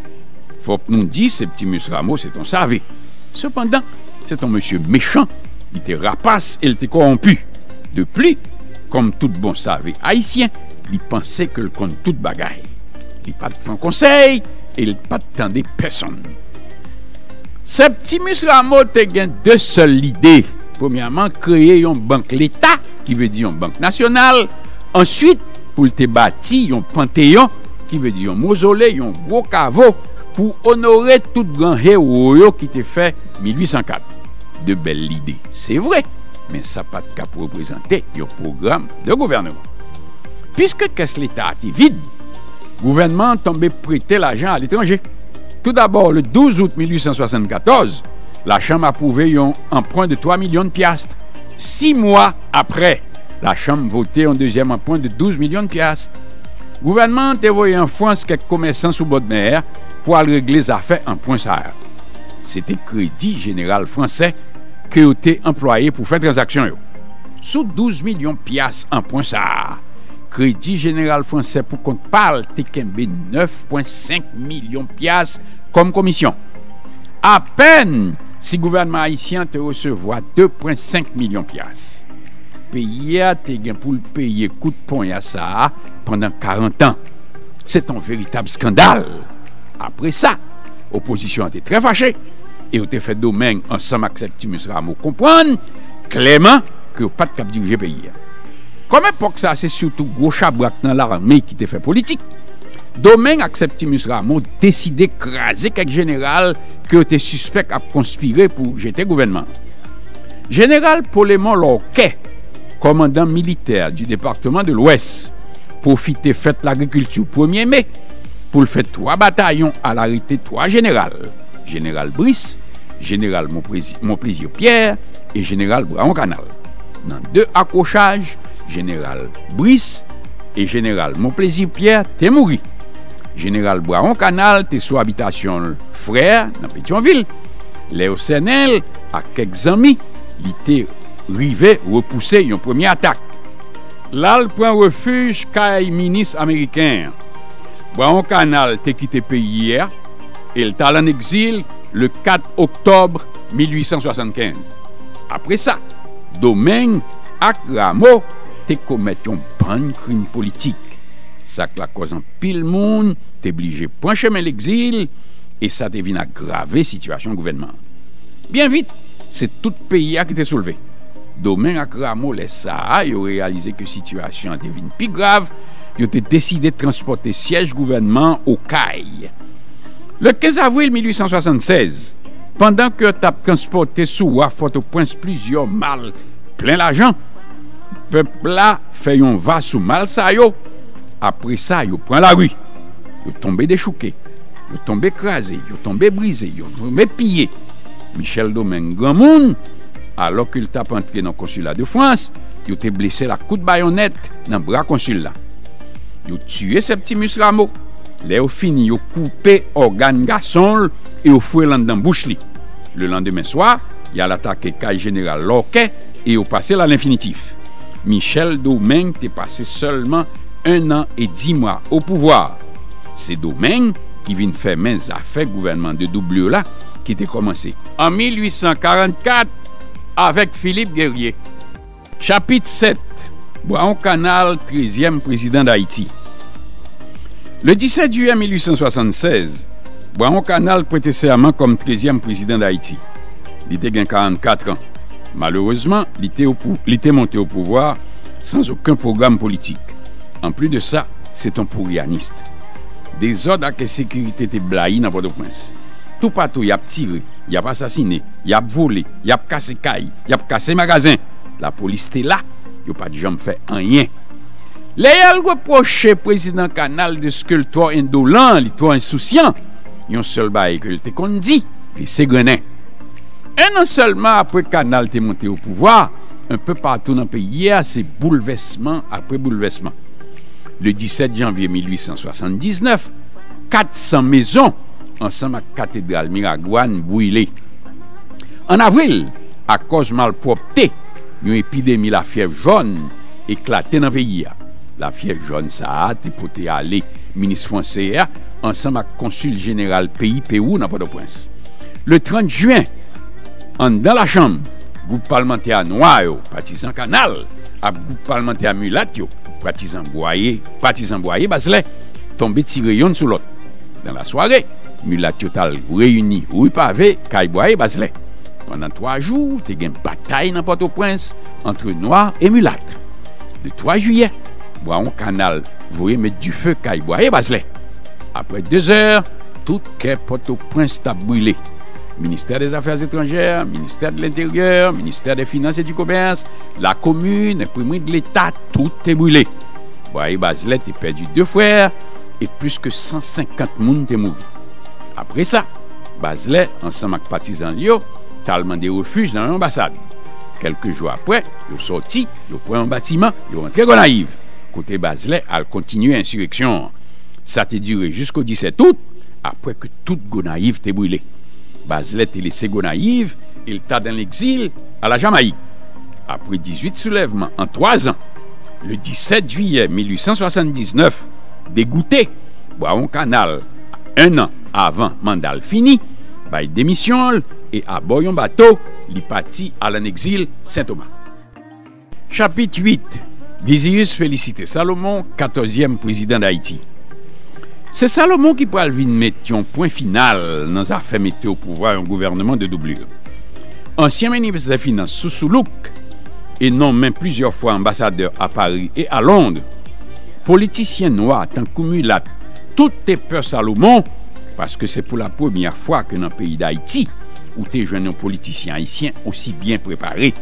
Fòk nou di, Septimus Rameau se t on save. Sepandan, se t on mesye mechan, li te rapas e l te kòwonpi. De pli, kòm tout bon save ayisyen, li panse ke l konn tout bagay. Li pa t pran konsèy e li pa t tande pèsonn. Septimus Rameau te gen de sèl lide. Premyèman, kreye yon bank leta, ki vle di yon bank nasyonal. Answit, pou l te bati yon panteyon, ki vle di yon mozole, yon gwo kavo, pou onore tout gran ewo yo ki te fè mil uit san kat. De bèl lide, se vre, men sa pa t k ap reprezante yon pwogram de gouvèneman. Piske kès leta a te vid, gouvènman an tonbe prete lajan aletranje. Toudabò, le douz out mil uit san swasannkatòz, Lachanm apwouve yon anpwen de twa milyon de pyas. Sis mwa apre, Lachanm vote yon dezyèm anpwen de douz milyon de pyas. Gouvènman an te voye an Frans kèk komèsan sou bòdmè a pou al regle zafè anpwen sa a. Se te Kredi Jeneral Fransè ke yo te anplwaye pou fè tranzaksyon yo. Sou douz milyon pyas anpwen sa a, Kredi Jeneral Fransè pou kont pa l te kenbe nèf pwen senk milyon pyas kòm komisyon. Apèn si gouvènman ayisyen an te resevwa de pwen senk milyon pyas. Peyi a te gen pou l peye kout ponya sa a pandan karant an. Se t on veritab eskandal. Apre sa, opozisyon an te trè fache e yo te fè Domeng ansanm ak Septimus Rameau konprann klèman ke yo pa t kab dirije peyi a. Kòm epòk sa a se sitou gwo chabrak nan lame ki te fè politik, Domeng ak Septimus Rameau deside kraze kèk jeneral ke yo te sispèk ap konspire pou jete gouvènman an. Jeneral Polemon Lòkè, kòmandan militè di depatman de Lwès, pwofite fèt lagrikilti premye me pou l fè twa batayon al arete twa jeneral, Jeneral Brice, Jeneral Monplezi-, Monplaisir Pierre e Jeneral Brawon Kanal. Nan de akwochaj, Jeneral Brice e Jeneral Monplaisir Pierre te mouri. Jeneral Brawon Kanal te sou abitasyon l frè nan Petyonvil. Lè yo sènen l ak kèk zanmi, li te rive repouse yon premye atak. L al pran refij kay minis ameriken an. Brawon Kanal te kite peyi a e l t al ann egzil le kat oktòb mil uit san swasannkenz. Apre sa, Domeng ak Rameau te komèt yon bann krim politik. Sa k lakòz anpil moun te blije pran chemen legzil e sa te vin agrave sitiyasyon gouvènman an. Byen vit, se tout peyi a ki te soulve. Domeng ak Rameau, lè sa a, yo reyalize ke sitiyasyon an te vin pi grav, yo te deside transpòte syèj gouvènman an Okay. Le kenz avril mil uit san swasannsèz, pandan ke yo t ap transpòte sou waf Pòtoprens plizyè mal plen lajan, pèp la fè yon va sou mal sa yo. Apre sa, yo pran lari. Yo tonbe dechouke. Yo tonbe kraze. Yo tonbe brize. Yo tonbe piye. Michel Domeng granmoun, alò ke l t ap antre nan konsila de Frans, yo te blese l ak kout bayonèt nan bra konsil la. Yo tiye Septimus Rameau. Lè yo fini, yo koupe ògàn gason l e yo foure l anndan bouch li. Le landemen swa, y al atake kay jeneral Lòkè e yo pase l a lenfinitif. Michel Domingue te pase sèlman en an e dis mwa o pouvwa. Se Domingue ki vin fèmen zafè gouvènman de doublure la ki te kòmanse an mil uit san karannkat avèk Philippe Guerrier. Chapit sèt, Bwawon Kanal, trèzyèm prezidan Dayiti. Le disèt jiyè mil uit san swasannsèz, Bwawon Kanal prete sèman kòm trèzyèm prezidan Dayiti. Li te gen karannkat an. Malerezman, li te o pou-, li te monte o pouvwa sans okenn pwogram politik. Anplis de sa, se t on pouriyanis. Dezòd ak ensekirite te blayi nan Pòtoprens. Toupatou, y ap tire, y ap asasine, y ap vole, y ap kase kay, y ap kase magazen. Lapolis te la, yo pa t janm fè anyen. Lè y al repwoche prezidan Kanal dèske l twò endolan, li twò ensousyan, yon sèl bagay ke l te konn di, vese grennen. En an sèlman apre Kanal te monte o pouvwa, enpe patou nan peyi a, se boulvèsman apre boulvèsman. Le disèt janvye mil uit san swasanndisnèf, kat san mezon ansanm ak katedral Miragwàn brile. An avril, akòz malpwòpte, yon epidemi lafyèv jòn eklate nan peyi a. Lafyèv jòn sa a te pote ale minis fransè a ansanm ak konsil jeneral peyi Pewou nan Pòtoprens. Le trant jen, anndan lachanm, gwoup palmantè nwa yo, patizan Kanal, ak gwoup palmantè milat yo, patizan Bwaye, patizan Bwaye Bazlè, tonbe tire yonn sou lòt. Dan lasware, milat yo t al reyini ri Pave kay Bwaye Bazlè. Pandan twa jou, te gen batay nan Pòtoprens ant nwa e milat. Le twa jiyè, Bwawon Kanal voye met dife kay Bwaye Bazlè. Apre dezè, tout kè Pòtoprens t ap brile. Ministè dè Zafè Etranjè, Ministè de Lenteryè, Ministè dè Finans e di Komès, lakomin, enprimri de Leta, tout te brile. Bwaye Bazlè te pèdi de frè e plis ke san senkant moun te mouri. Apre sa, Bazlè, ansanm ak patizan l yo, t al mande refij nan yon anbasad. Kèlke jou apre, yo sòti, yo pran yon batiman, yo rantre Gonayiv, kote Bazlè al kontinye ensireksyon an. Sa te dire jisko disèt out, apre ke tout Gonayiv te brile. Bazlè te lese Gonayiv e l t al an egzil a Lajamayik. Apre dizuit soulèvman an twa zan, le disèt jiyè mil uit san swasanndisnèf, degoute, Bwawon Kanal, en an avan manda l fini, bay demisyon l e abò yon bato, li pati al an egzil Sentoma. Chapit uit, Diziyis Felisite Salomon, katòzyèm prezidan Dayiti. Se Salomon ki pral vin met yon pwen final nan zafè mete o pouvwa yon gouvènman de doublure. Ansyen minis dè finans sou Soulouk e nonmen plizyè fwa anbasadè a Pari e a Lond, politisyen nwa tankou milat, tout te pè Salomon, paske se pou la premyè fwa ke nan peyi Dayiti, ou te jwenn yon politisyen ayisyen osi byen prepare.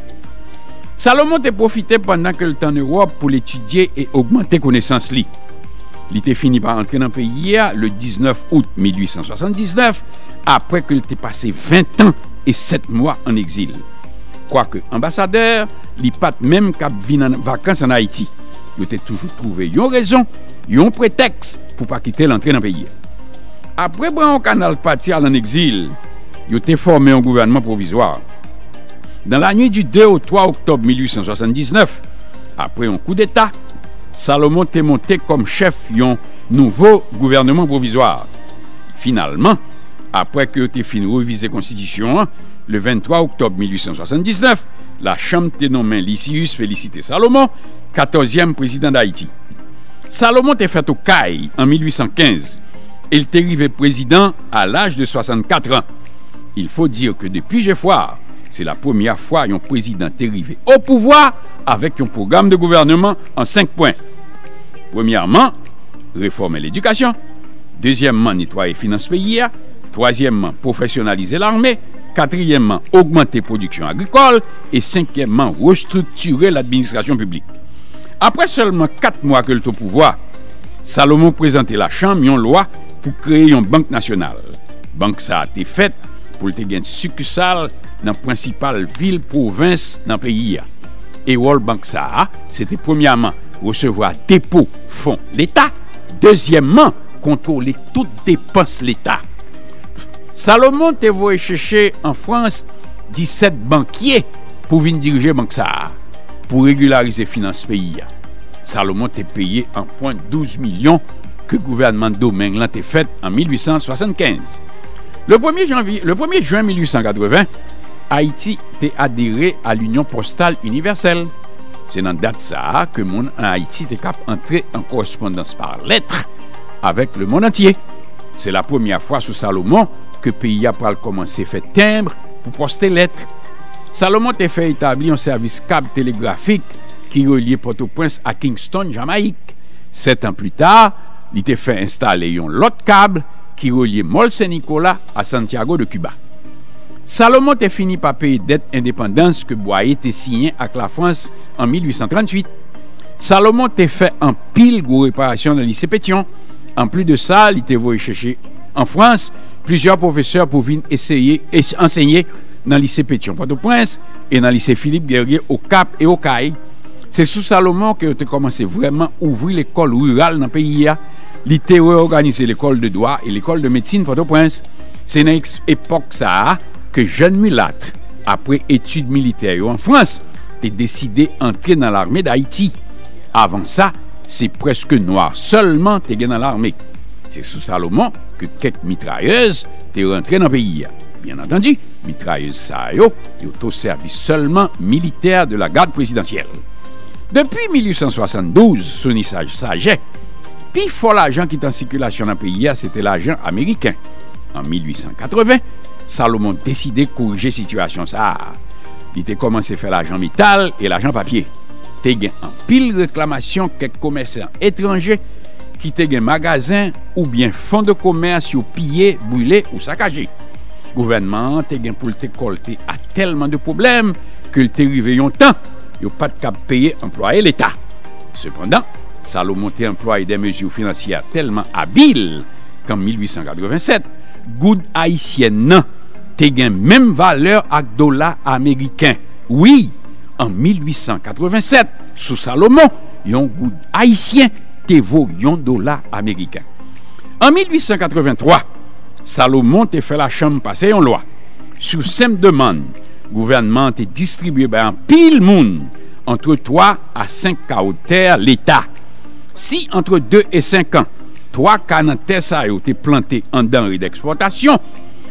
Salomon te pwofite pandan ke l t ann Ewòp pou l etidye e ogmante konesans li. Li te fini pa antre nan peyi a le diznèf out mil uit san swasanndisnèf, apre ke l te pase ven tan e sèt mwa an egzil. Kwake anbasadè, li pa t menm k ap vin an vakans an Ayiti. Yo te toujou twouve yon rezon, yon pretèks pou pa kite l antre nan peyi a. Apre Bwawon Kanal pati al an egzil, yo te fòme yon gouvènman pwovizwa. Dans la nuit du deux au trois octobre mil uit san swasanndisnèf, apre yon koudeta, Salomon te monte kòm chèf yon nouvo gouvènman pwovizwa. Finalman, apre ke yo te fin revize konstitisyon an, le venntwa oktòb mil uit san swasanndisnèf, lachanm te nonmen Lisiyis Felisite Salomon katòzyèm prezidan Dayiti. Salomon te fèt Okay an mil uit san kenz e l te rive prezidan a laj de swasannkat an. Il faut dire que depuis Geffrard, c'est la première fois yon prezidan te rive o pouvwa avèk yon pwogram de gouvènman an senk pwen. Premyèman, refòme ledikasyon. Dezyèmman, netwaye finans peyi a. Twazyèmman, pwofesyonalize lame. Katriyèmman, ogmante pwodiksyon agrikòl. E senkyèmman, restriktire ladministrasyon piblik. Apre sèlman kat mwa ke l t o pouvwa, Salomon prezante lachanm yon lwa pou kreye yon bank nasyonal. Bank sa a te fèt pou l te gen sikisal nan prensipal vil pwovens nan peyi a. E wòl bank sa a, se te premyèman resevwa depo fon Leta, dezyèmman, kontwole tout depans Leta. Salomon te voye chèche an Frans disèt bankye pou vin dirije bank sa a. pou regilarize finans peyi a. Salomon te peye anpwen douz milyon ke gouvènman Domeng lan te fèt an mil uit san swasannkenz. Le premye janvye, le premye jen mil uit san katreven, Ayiti te adere a Linyon Postal Inivèsèl. Se nan dat sa a ke moun an Ayiti te kab antre an korespondans pa lèt avèk lemonn antye. Se la premyè fwa sou Salomon ke peyi a pral kòmanse fè tenb pou poste lèt. Salomon te fè etabli yon sèvis kab telegrafik ki relye Pòtoprens a Kingston, Jamayik. Sèt an pli ta, li te fè enstale yon lòt kab ki relye Mòl Sen Nikola a Santiago de Cuba. Salomon te fini pa peye dèt endepandans ke Bwaye te siyen ak Lafrans an mil uit san tranntuit. Salomon te fè anpil gwo reparasyon nan lise Petyon. Anplis de sa, li te voye chèche an Frans plizyè pwofesè pou vin eseye es- ansenye nan lise Petyon Pòtoprens e nan lise Philippe Guerrier Okap e Okay. Se sou Salomon ke yo te kòmanse vrèman ouvri lekòl riral nan peyi a. Li te reyòganize lekòl de dwa e lekòl de medsin Pòtoprens. Se nan eks- epòk sa a ke jèn milat, apre etid militè yo an Frans, te deside antre nan Lame d Ayiti. Avan sa, se prèske nwa sèlman te gen nan lame. Se sou Salomon ke kèk mitrayèz te rantre nan peyi a. Byen antandi, mitrayèz sa yo, yo t o sèvis sèlman militè de la Garde Présidentielle. Depi mil uit san swasanndouz, sou Nissage Saget, pi fò lajan ki t an sikilasyon nan peyi a se te lajan ameriken. An mil uit san katreven, Salomon deside korije sitiyasyon sa a. Li te kòmanse fè lajan metal e lajan papye. Te gen anpil reklamasyon kèk komèsan etranje ki te gen magazen oubyen fon de komès yo piye, brile ou sakaje. Gouvènman an te gen pou l te kòlte a tèlman de pwoblèm ke l te rive yon tan yo pa t kab peye anplwaye Leta. Sepandan, Salomon te anplwaye de mezi finansyè tèlman abil ke an mil uit san katreven sèt, goud ayisyèn nan te gen menm valè ak dola ameriken. Wi, an mil uit san katreven sèt, sou Salomon, yon goud ayisyen te vo yon dola ameriken. An mil uit san katreven twa, Salomon te fè lachanm pase yon lwa. Sou senp demann, gouvènman an te distribye bay anpil moun antre twa a senk kawo tè Leta. Si antre de e senk an, twa ka nan tè sa yo te plante an danre dèkspòtasyon,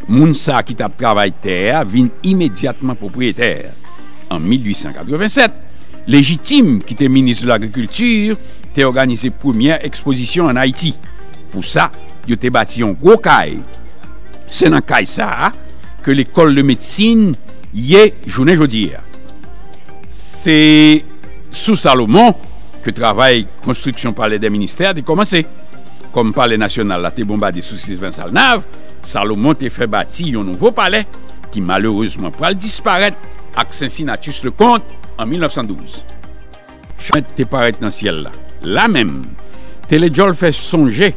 moun sa ki t ap travay tè a vin imedyatman pwopriyetè. An mil uit san katreven sèt, Lejitim, ki te minis de lagrikilti, te òganize premyè ekspozisyon ann Ayiti. Pou sa, yo te bati yon gwo kay. Se nan kay sa a ke lekòl de medsin ye jounen jodi a. Se sou Salomon ke travay konstriksyon Palè dè Ministè te kòmanse. Kòm Palè Nasyonal la te bonbade sou Sylvain Salnave, Salomon te fè bati yon nouvo palè ki malerezman pral disparèt ak Cincinnatus Leconte an mil nèf san douz. Chanmèt te parèt nan syèl la. La menm, Télédjòl fè sonje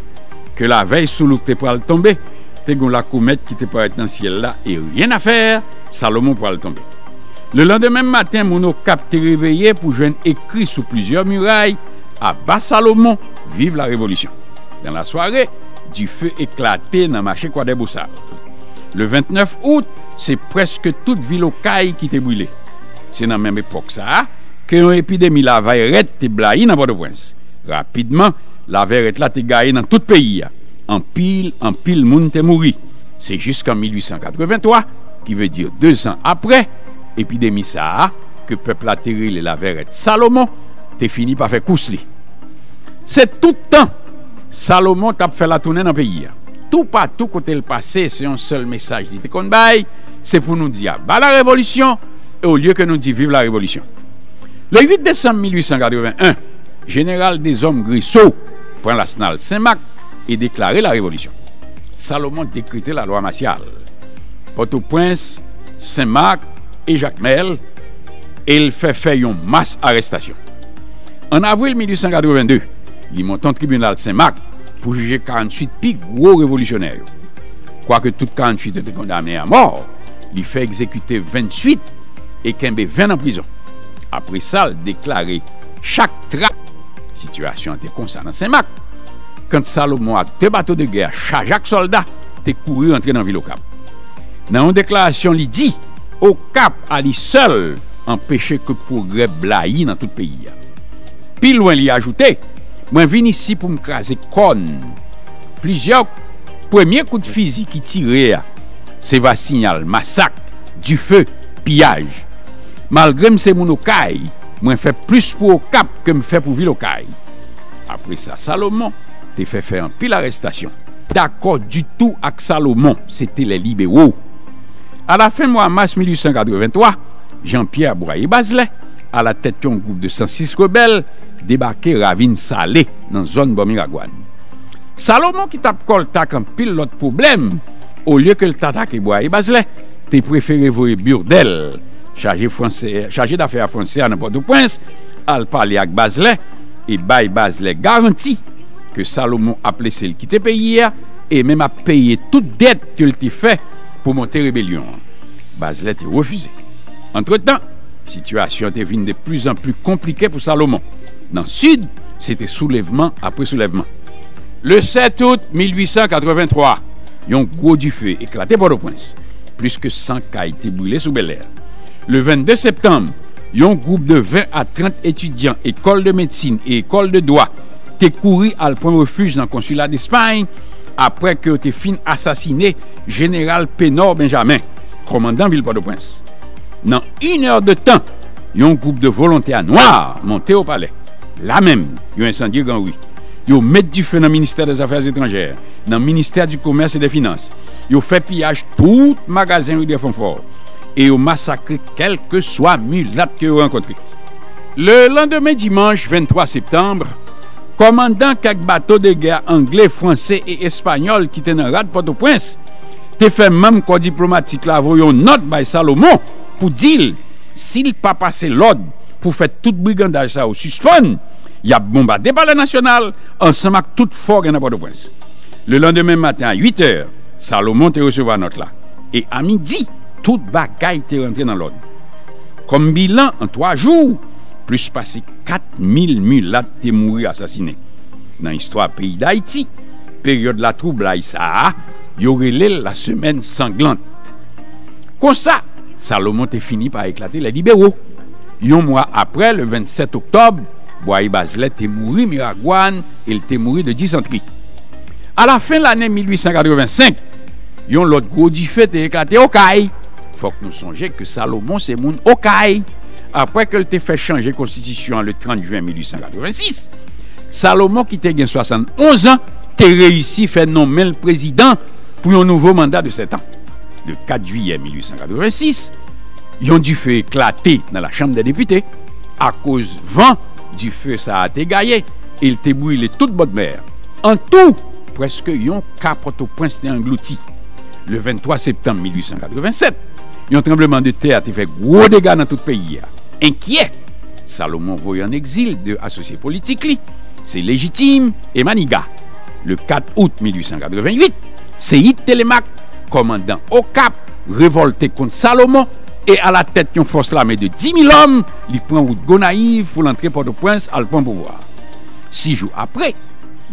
ke lavèy Soulouk te pral tonbe, te gen yon lakomèt ki te parèt nan syèl la e ryen a fè, Salomon pral tonbe. Lelandemen maten, moun Okap te reveye pou jwenn ekri sou plizyè miray: Aba Salomon, viv la révolution. Dans la soirée, dife eklate nan mache Kwadèbosal. Le vennèf out, se prèske tout vil Okay ki te brile. Se nan menm epòk sa a ke yon epidemi lavèyrèt te blayi nan Pòtoprens. Rapidman, lavèyrèt la te gaye nan tout peyi a. Anpil, anpil moun te mouri. Se jiskan mil uit san katreven twa, ki vle di de zan apre epidemi sa a, ke pèp la te rele lavèyrèt Salomon, te fini pa fè kous li. Se tout tan Salomon t ap fè latounen nan peyi a. Toupatou kote l pase, se yon sèl mesaj li te konn bay, se pou nou di aba la révolution, e olye ke nou di viv la révolution. Le uit desanm mil uit san katreven en, jeneral dezòm Greso pran Lasnal Senmak e deklare la révolution. Salomon dekrete lalwa masyal. Pòtoprens, Senmak e Jakmèl, e l fè fè yon mas arèstasyon. An avril mil uit san katreven de, li monte yon tribinal Senmak pou jije karantuit pi gwo revolisyonè yo. Kwake tout karantuit yo te kondane a mò, li fè egzekite venntuit e kenbe ven nan prizon. Apre sa, l deklare chak tra. Sitiyasyon an te konsa nan Senmak. Kant Salomon ak de bato de gè chaje ak sòlda te kouri rantre nan vil Okap. Nan yon deklarasyon, li di, Okap a li sèl anpeche ke pwogrè blayi nan tout peyi a. Pi lwen, li ajoute, mwen vin isi pou m kraze kòn. Plizyè premye kout fizi ki tire a, se va siyal masak, dife, piyaj. Malgre m se moun Okay, mwen fè plis pou Okap ke m fè pou vil Okay. Apre sa, Salomon te fè fè anpil arèstasyon. Dakò ditou ak Salomon, se te lè libero. Alafen mwa mas mil uit san katrevenntwa, Jean-Pierre Boyer Bazelais, alatèt yon gwoup de san sis rebèl, debake Ravin Sale, nan zòn bò Miragwàn. Salomon, ki t ap kòlta ak anpil lòt pwoblèm, olye ke l t atake Boyer Bazelais, te prefere voye Burdel, chaje franse, chaje dafè a franse a nan Pòtoprens, al pale ak Bazelais e bay Bazelais garanti ke Salomon ap lese l kite peyi a e menm ap peye tout dèt ke l te fè pou monte rebelyon an. Bazelais te refize. Antretan, sitiyasyon an te vin de plizanpli konplike pou Salomon. Nan Sid, se te soulèvman apre soulèvman. Le sèt out mil uit san katrevenntwa, yon gwo dife eklate Pòtoprens. Plis ke san kay te brile sou Bèlè. Le vennde septanm, yon gwoup de ven a trant etidyan ekòl de medsin e ekòl de dwa te kouri al pran refij nan konsila Despay apre ke yo te fin asasine Jeneral Pénor Benjamin, kòmandan vil Pòtoprens. Nan inèdtan, yon gwoup de volontè nwa monte o palè. La menm, yo ensandye Gran Ri. Yo met dife nan ministè dè Zafè Etranjè, nan ministè di Komès e dè Finans. Yo fè piyaj tout magazen ri Drèfonfò. E yo masakre kèlkeswa milat ke yo rankontre. Le landemen dimanch venntwa septanm, kòmandan kèk bato de gè angle, franse e espanyòl ki te nan rad Pòtoprens te fè manm kò diplomatik la voye yon nòt bay Salomon pou di l, si l pa pase lòd pou fè tout brigandaj sa yo sispann, y ap bonbade Palè Nasyonal ansanm ak tout fò gen nan Pòtoprens. Le landemen maten a uit è, Salomon te resevwa nòt la. E a midi, tout bagay te rantre nan lòd. Kòm bilan, an twa jou, plis pase kat mil milat te mouri asasinen. Nan istwa peyi Dayiti, peryòd latwoublay sa a, yo rele l la Semaine Sanglante. Konsa, Salomon te fini pa eklate lè libero. Yon mwa apre, le vennsèt oktòb, Bwaye Bazlè te mouri Miragwàn e l te mouri de dizantri. Alafen lane mil uit san katrevensenk, yon lòt gwo dife te eklate Okay. Fòk nou sonje ke Salomon se moun Okay. Apre ke l te fè chanje konstitisyon an le trant jen mil uit san katrevensis, Salomon, ki te gen swasannonz an, te reyisi fè nonmen l prezidan pou yon nouvo manda de sèt an. Le kat jiyè mil uit san katrevensis, yon dife eklate nan Lachanm dè Depite. Akoz van, dife sa a te gaye e l te brile tout bòdmè. An tou, prèske yon ka Pòtoprens te anglouti. Le venntwa septanm mil uit san katrevensèt, yon tranblemanntè te fè gwo dega nan tout peyi a. Enkyè, Salomon voye ann egzil de asosye politik li, se Lejitim e Maniga. Le kat out mil uit san katrevenuit, Seyid Telemak, kòmandan Okap, revòlte kont Salomon e, alatèt yon fòs lame de dis mil òm, li pran wout Gonayiv pou l antre Pòtoprens al pran pouvwa. Sis jou apre,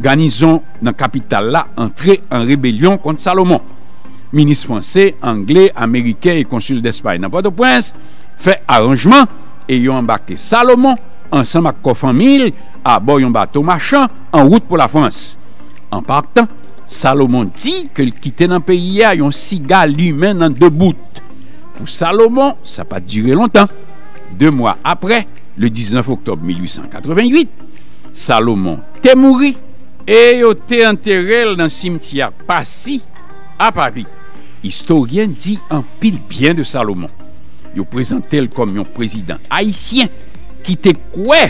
ganizon nan kapital la antre an rebelyon kont Salomon. Minis franse, angle, ameriken e konsil Dèspay nan Pòtoprens fè aranjman e yo anbake Salomon ansanm ak kò fanmi l abò yon bato machan an wout pou Lafrans. An patan, Salomon di ke l kite nan peyi a yon siga limen nan de bout. Pou Salomon, sa pa t dire lontan. De mwa apre, le diznèf oktòb mil uit san katrevenuit, Salomon te mouri e yo te antere l nan simtyè Passy, a Pari. Istoryen di anpil byen de Salomon. Yo prezante l kòm yon prezidan ayisyen ki te kwè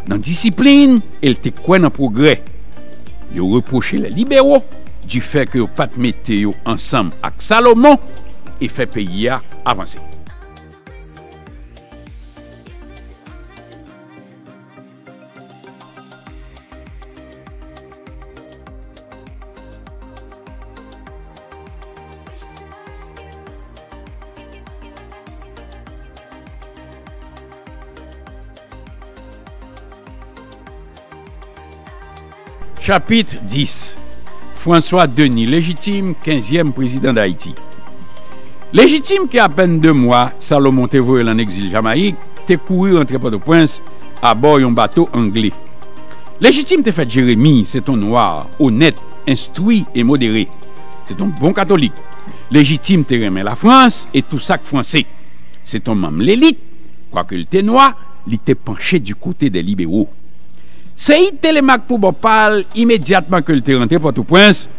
nan disiplin e l te kwè nan pwogrè. Yo repwoche lè libero difè ke yo pa t mete yo ansanm ak Salomon e fè peyi a avanse. Chapit dis. François Denis Légitime, kenzyèm prezidan Dayiti. Lejitim, ki apèn de mwa Salomon te voye l ann egzil Jamayik, te kouri rantre Pòtoprens abò yon bato angle. Lejitim te fèt Jeremi, se t on nwa, onèt, enstwi e modere. Se t on bon katolik. Lejitim te renmen Lafrans e tou sa k fwanse. Se t on manm lelit, kwake l te nwa, li te panche di kote dè libero. Seyid Telemak, pou bò pa l, imedyatman ke l te rantre Pòtoprens,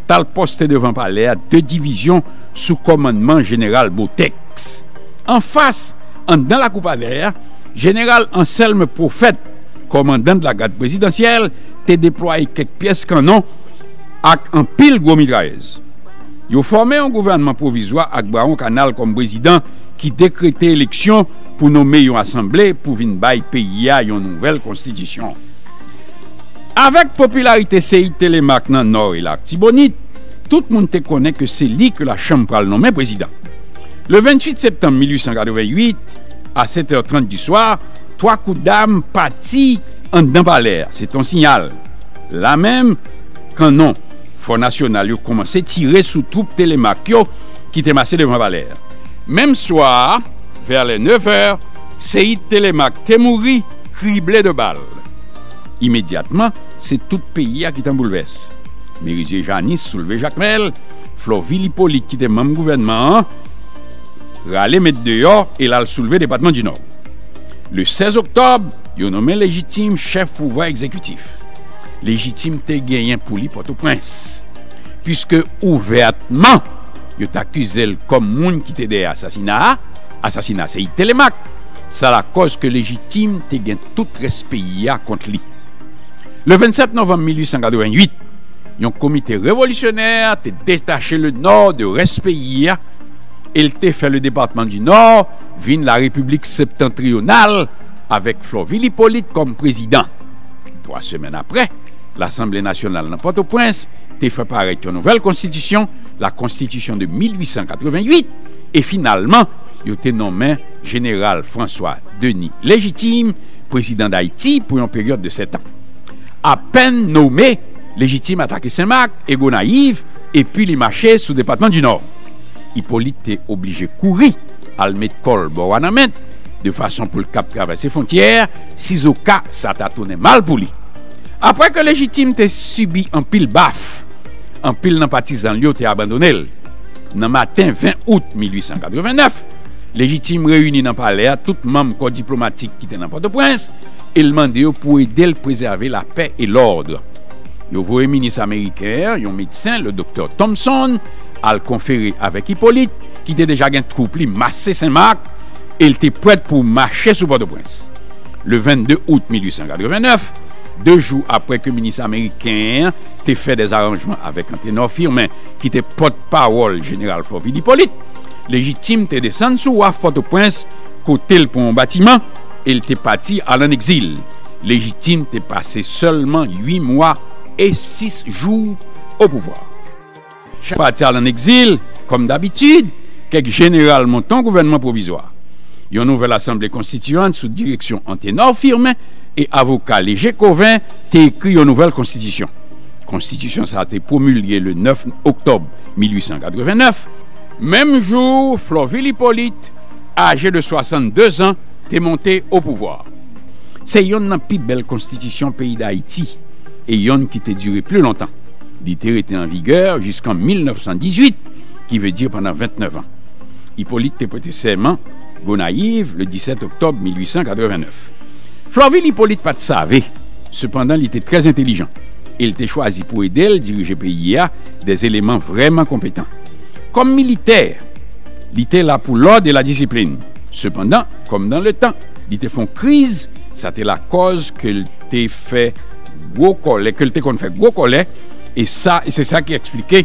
t al pòste devan palè a de divizyon sou kòmannman jeneral Botèks. Anfas, anndan lakou palè a, jeneral Anselme Prophète, kòmandan de la gad prezidansyèl, te deplwaye kèk pyès kannon ak anpil gwo mitrayèz. Yo fòme yon gouvènman pwovizwa ak Brawon Kanal kòm prezidan ki dekrete eleksyon pou nonmen yon asanble pou vin bay peyi a yon nouvèl konstitisyon. Avèk popilarite Seyid Telemak nan Nò e Latibonit, tout moun te konnen ke se li ke lachanm pral nonmen prezidan. Le venntuit septanm mil uit san katrevennuit, a sèt è trant di swa, twa kout dam pati anndan palè a. Se t on siyal. La menm, kannon Fò Nasyonal yo kòmanse tire sou twoup Telemak yo ki te mache devan palè a. Menm swa a, vè lè nèf è, Seyid Telemak te mouri, krible de bal. Imedyatman, se tout peyi a ki t an boulvès. Merizye Janis soulve Jakmèl, Flòvil Ipolit, ki te manm gouvènman an, rale met deyò e l al soulve depatman di Nò. Le sèz oktòb, yo nonmen Lejitim chèf pouvwa egzekitif. Lejitim te genyen pou li Pòtoprens, piske ouvètman, yo t akize l kòm moun ki te dèyè asasina a, asasina Seyid Telemak. Sa lakòz ke Lejitim te gen tout rès peyi a kont li. Le vennsèt novanm mil uit san katrevennuit, yon komite revolisyonè te detache le Nò de rès peyi a e l te fè le depatman di Nò vin la Repiblik Septantriyonal avèk Flòvil Ipolit kòm prezidan. Twa semèn apre, Lasanble Nasyonal nan Pòtoprens te fè parèt yon nouvèl konstitisyon, la Constitution de mil uit san katrevennuit, e finalman, yo te nonmen Jeneral François Denis Légitime prezidan Dayiti pou yon peryòd de sèt an. Apèn nonmen, Légitime atake Senmak e Gonayiv, epi li mache sou depatman di Nò. Ipolit te oblije kouri al met kò l bò Wanament, de fason pou l kab travèse fwontyè a, sizoka sa ta tounen mal pou li. Apre ke Légitime te sibi anpil baf, anpil nan patizan l yo te abandone l. Nan maten ven out mil uit san katrevennèf, Légitime reyini nan palè a tout manm kò diplomatik ki te nan Pòtoprens e l mande yo pou ede l prezève lapè e lòd. Yo voye minis ameriken an, yon medsen, le doktè Thompson, al konfere avèk Ipolit, ki te deja gen twoup li mache Senmak, e l te prèt pou mache sou Pòtoprens. Le vennde out mil uit san katrevennèf, de jou apre ke minis ameriken an te fè dè zaranjman avèk Antenò Firmin, ki te pòtpawòl jeneral Flòvil Ipolit, Légitime te desann sou waf Pòtoprens, kote l pran yon batiman, e l te pati al ann egzil. Légitime te pase sèlman uit mwa e sis jou o pouvwa. Chak pati al ann egzil, kòm dabitid, kèk jeneral monte yon gouvènman pwovizwa. Yon nouvèl asanble konstitiyant sou direksyon Antenò Firmin e avoka Léger Cauvin te ekri yon nouvèl konstitisyon. Konstitisyon sa a te pwomilge le nèf oktòb mil uit san katrevennèf, menm jou Flòvil Ipolit, aje de swasanndezan, te monte o pouvwa. Se yonn nan pi bèl konstitisyon peyi Dayiti e yonn ki te dire pli lontan. Li te rete an vigè jiskan mil nèf san dizuit, ki vle di pandan vennèf an. Ipolit te prete sèman Gonayiv le disèt oktòb mil uit san katrevennèf. Flòvil Ipolit pa t save, sepandan li te trè entèlijan e l te chwazi pou ede l dirije peyi a dè eleman vrèman konpetan. Kòm militè, li te la pou lòd e ladisiplin. Sepandan, kòm dan le tan, li te fè yon kriz, sa te lakòz ke l te fè gwo kòlè, ke l te konn fè gwo kòlè, e sa, e se sa ki eksplike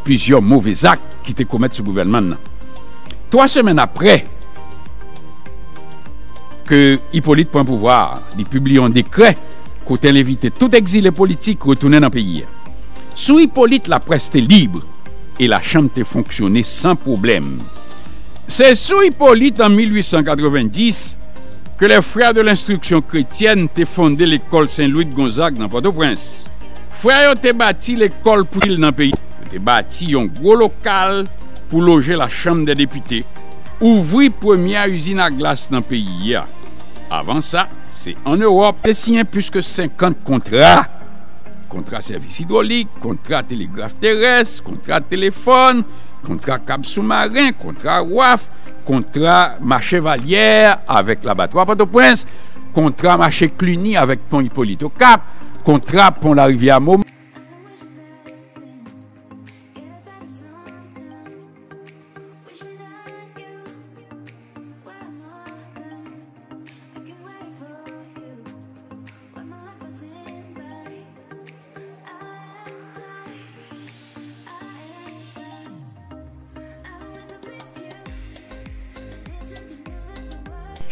plizyè move zak ki te komèt sou gouvènman l nan. Twa semèn apre ke Ipolit pran pouvwa a, li pibliye yon dekrè kote l envite tout egzile politik retounen nan peyi a. Sou Ipolit, laprès te lib e lachanm te fonksyone san pwoblèm. Se sou Ipolit, an mil uit san katrevenndis, ke les Frères de l'Instruction Chrétienne te fonde lekòl Sen Lwi Gonzag nan Pòtoprens. Frè yo te bati lekòl pou il nan peyi. Yo te bati yon gwo lokal pou loje Lachanm dè Depite, ouvri premyè izin a glas nan peyi a. Avan sa, se ann Ewòp, te siyen plis ke senkant kontra. Kontra sèvis idwolik, kontra telegraf terès, kontra telefòn, kontra kab soumaren, kontra waf, kontra mache valyè avèk labatwa Pòtoprens, kontra mache Cluny avèk pon Ipolit Okap, kontra pon Larivyè a Moman.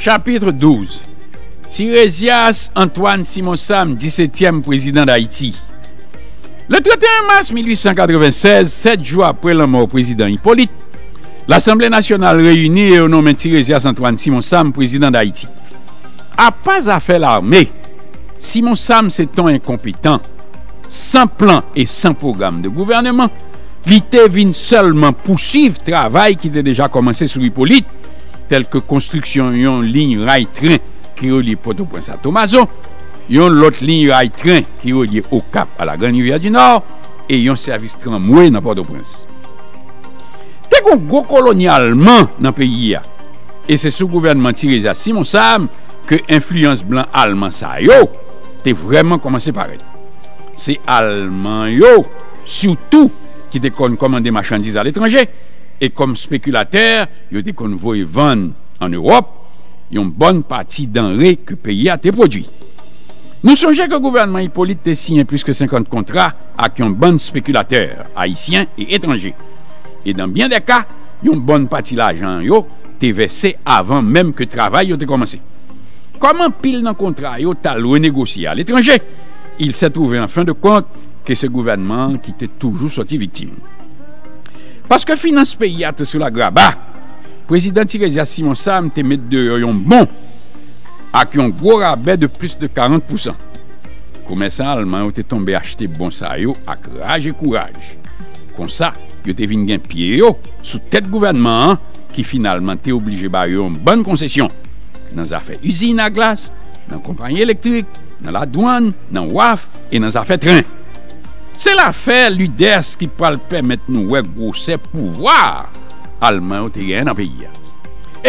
Chapit douz. Tirezyas Antwàn Simon Sam, disetyèm prezidan Dayiti. Le trannteyen mas mil uit san katrevennsèz, sèt jou apre lanmò prezidan Ipolit, Lasanble Nasyonal reyini e yo nonmen Tirezyas Antwàn Simon Sam prezidan Dayiti. Apa zafè lame, Simon Sam se t on enkonpetan, san plan e san pwogram de gouvèneman. Li te vin sèlman pousuiv travay ki te deja kòmanse sou Ipolit, tèlke konstriksyon yon liy ray tren ki relye Pòtoprens a Tomazo, yon lòt liy ray tren ki relye Okap a Lagrann Rivyè di Nò, e yon sèvis tranmwe nan Pòtoprens. Te gon gwo koloni alman nan peyi a, e se sou gouvènman Tirezyas Simon Sam ke enfliyans blan alman sa yo te vrèman kòmanse parèt. Se Alman yo, sitou, ki te konn kòmande machandiz aletranje, e kòm spekilatè, yo te konn voye vann ann Ewòp yon bòn pati danre ke peyi a te pwodui. Nou sonje ke gouvènman Ipolit te siyen plis ke senkant kontra ak yon bann spekilatè ayisyen e etranje. E nan byen dè ka, yon bòn pati lajan yo te vèse avan menm ke travay yo te kòmanse. Kòm anpil nan kontra yo t al renegosye aletranje, il s'est trouvé en fin de compte ke se gouvènman an ki te toujou sòti viktim. Paske finans peyi a te sou lagraba, prezidan Tirezyas Simon Sam te met deyò yon bon ak yon gwo rabè de plis de karant pousan. Komèsan alman yo te tonbe achte bon sa yo ak raj e kouraj. Konsa, yo te vin gen pye yo sou tèt gouvènman an, ki finalman te oblije ba yo yon bann konsesyon nan zafè izin a glas, nan konpayi elektrik, nan ladwann, nan waf e nan zafè tren. Se lafè Luders ki pral pèmèt nou wè gwosè pouvwa alman yo te genyen nan peyi a.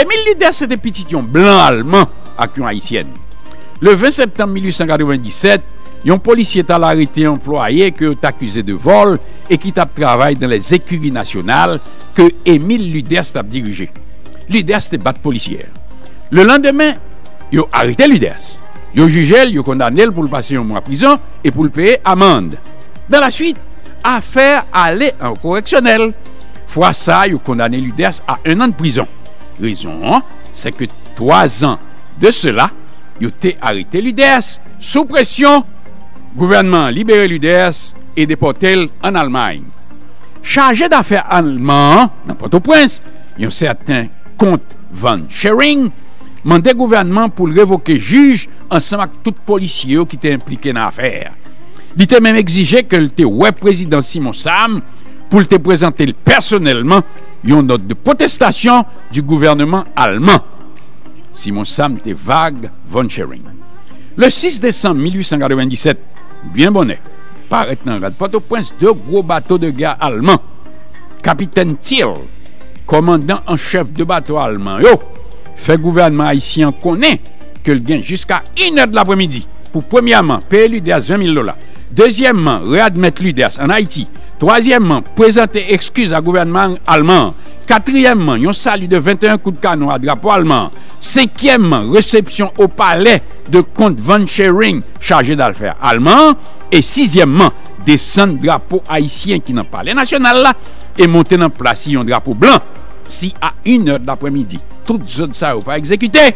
Emil Luders se te pitit yon blan alman ak yon ayisyèn. Le ven septanm mil uit san katrevenndisèt, yon polisye t al arete yon anplwaye ke yo t akize de vòl e ki t ap travay dans les écuries nationales ke Emil Luders t ap dirije. Luders te bat polisye a. Le landemen, yo arete Luders. Yo jije l, yo kondane l pou l pase yon mwa prizon e pou l peye amann. Dans la suite, afè a ale an koreksyonèl. Fwa sa, yo kondane Luders a un an de prizon. Rezon an, se ke twa zan de sela, yo te arete Luders sou presyon. Gouvènman an libere Luders e depòte l ann Almay. Chaje dafè alman an nan Pòtoprens, yon sèten Kont Van Schering, mande gouvènman pou l revoke jij ansanm ak tout polisye yo ki te enplike nan afè a. Li te menm egzije ke l te wè prezidan Simon Sam pou l te prezante l pèsonèlman yon nòt de pwotestasyon di gouvèneman alman. Simon Sam te vag Von Schering. Le sis desanm mil uit san katrevenndisèt, byen bonè, parèt nan rad Pòtoprens de gwo bato de gè alman. Kapitèn Thiel, kòmandan an chèf de bato alman yo, fè gouvènman ayisyen an konnen ke l gen jiska inè de lapremidi pou, premyèman, peye Luders ven mil dola, dezyèmman, readmèt Luders ann Ayiti, twazyèmman, prezante ekskiz a gouvènman alman an, katriyèmman, yon sali de venteyen kout kanon a drapo alman an, senkyèmman, resepsyon o palè de Kont Van Schering, chaje dafè alman an, e sizyèmman, desann drapo ayisyen ki nan Palè Nasyonal la e monte nan plas li yon drapo blan. Si a inè de lapremidi, tout zòd sa yo pa egzekite,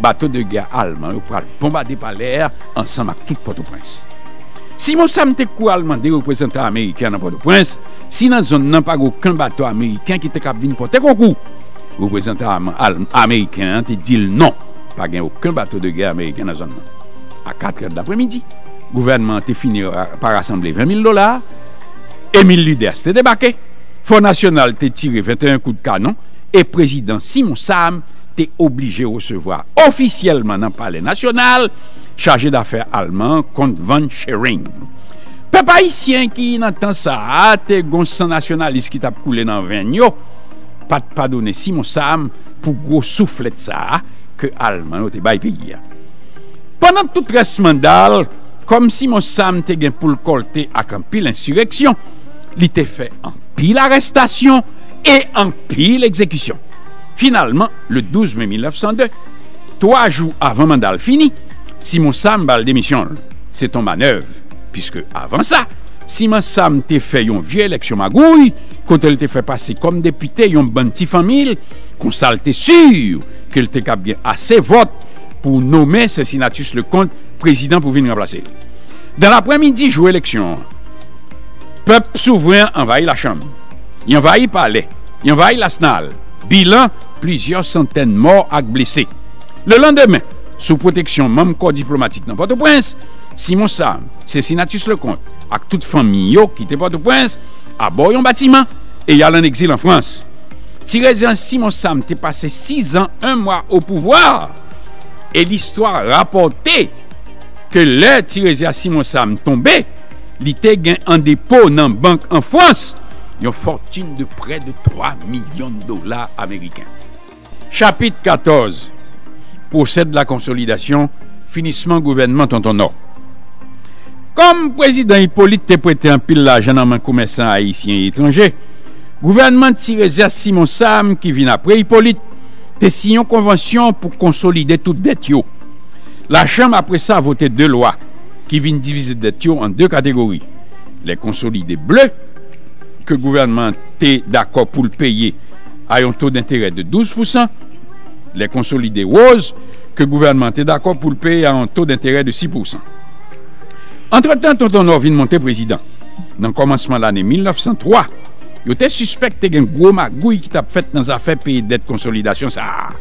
bato de gè alman yo pral bonbade palè a ansanm ak tout Pòtoprens. Simon Sam te kouri al mande reprezantan ameriken an nan Pòtoprens si nan zòn nan pa gen okenn bato ameriken ki te kab vin pòte konkou. Reprezantan am-, al-, ameriken an te di l non, pa gen okenn bato de gè ameriken nan zòn nan. A katrè de lapremidi, gouvènman an te fini ra-, pa rasanble ven mil dola a. Emil Luders te debake. Fò Nasyonal te tire venteyen kout kanon e prezidan Simon Sam te oblije resevwa ofisyèlman nan Palè Nasyonal chaje dafè alman an, Kont von Schering. Pèp ayisyen ki nan tan sa a te gon san nasyonalis ki t ap koule nan venn yo, pa t padone Simon Sam pou gwo souflèt sa a ke alman yo te bay peyi a. Pandan tout rès manda l, kòm Simon Sam te gen pou l kòlte ak anpil ensireksyon, li te fè anpil arèstasyon e anpil egzekisyon. Finalman, le douz me mil nèf san de, twa jou avan manda l fini, Simon Sam ba l demisyon l. Se t on manèv, piske avan sa, Simon Sam te fè yon vye eleksyon magouy, kote l te fè pase kòm depite yon bann ti fanmi l, konsa l te si ke l te kab gen ase vòt pou nonmen Cincinnatus Leconte prezidan pou vin ranplase l. Dan laprèmidi jou eleksyon an, pèp souvren an anvayi lachanm. Li anvayi palè. Li anvayi Lasnal. Bilan, plizyè santèn mò ak blese. Lelandemen, sou pwoteksyon manm kò diplomatik nan Pòtoprens, Simon Sam, Cincinnatus Leconte ak tout fanmi yo kite Pòtoprens abò yon batiman e y al ann egzil an Frans. Ti Rezyans Simon Sam te pase sizan, en mwa o pouvwa, e listwa rapòte ke lè Ti Rezyans Simon Sam tonbe, li te gen an depo nan bank an Frans yon fòtin de prè de twa milyon dola ameriken. Chapit katòz. Procès de la consolidation, finisman gouvènman Tonton Nò. Kòm prezidan Ipolit te prete anpil lajan nan men komèsan ayisyen e etranje, gouvènman Ti Rezyas Simon Sam ki vin apre Ipolit te siyen yon konvansyon pou konsolide tout dèt yo. Lachanm apre sa vote de lwa ki vin divize dèt yo an de kategori. Les consolidés bleus, ke gouvènman an te dakò pou l peye a yon to denterè de douz pousan, les consolidés roses, ke gouvènman an te dakò pou l peye a yon to denterè de sis pousan. Antretan, Tonton Nò vin monte prezidan. Nan kòmansman lane mil nèf san twa, yo te sispèk te gen gwo magouy ki t ap fèt nan zafè peye dèt konsolidasyon sa a.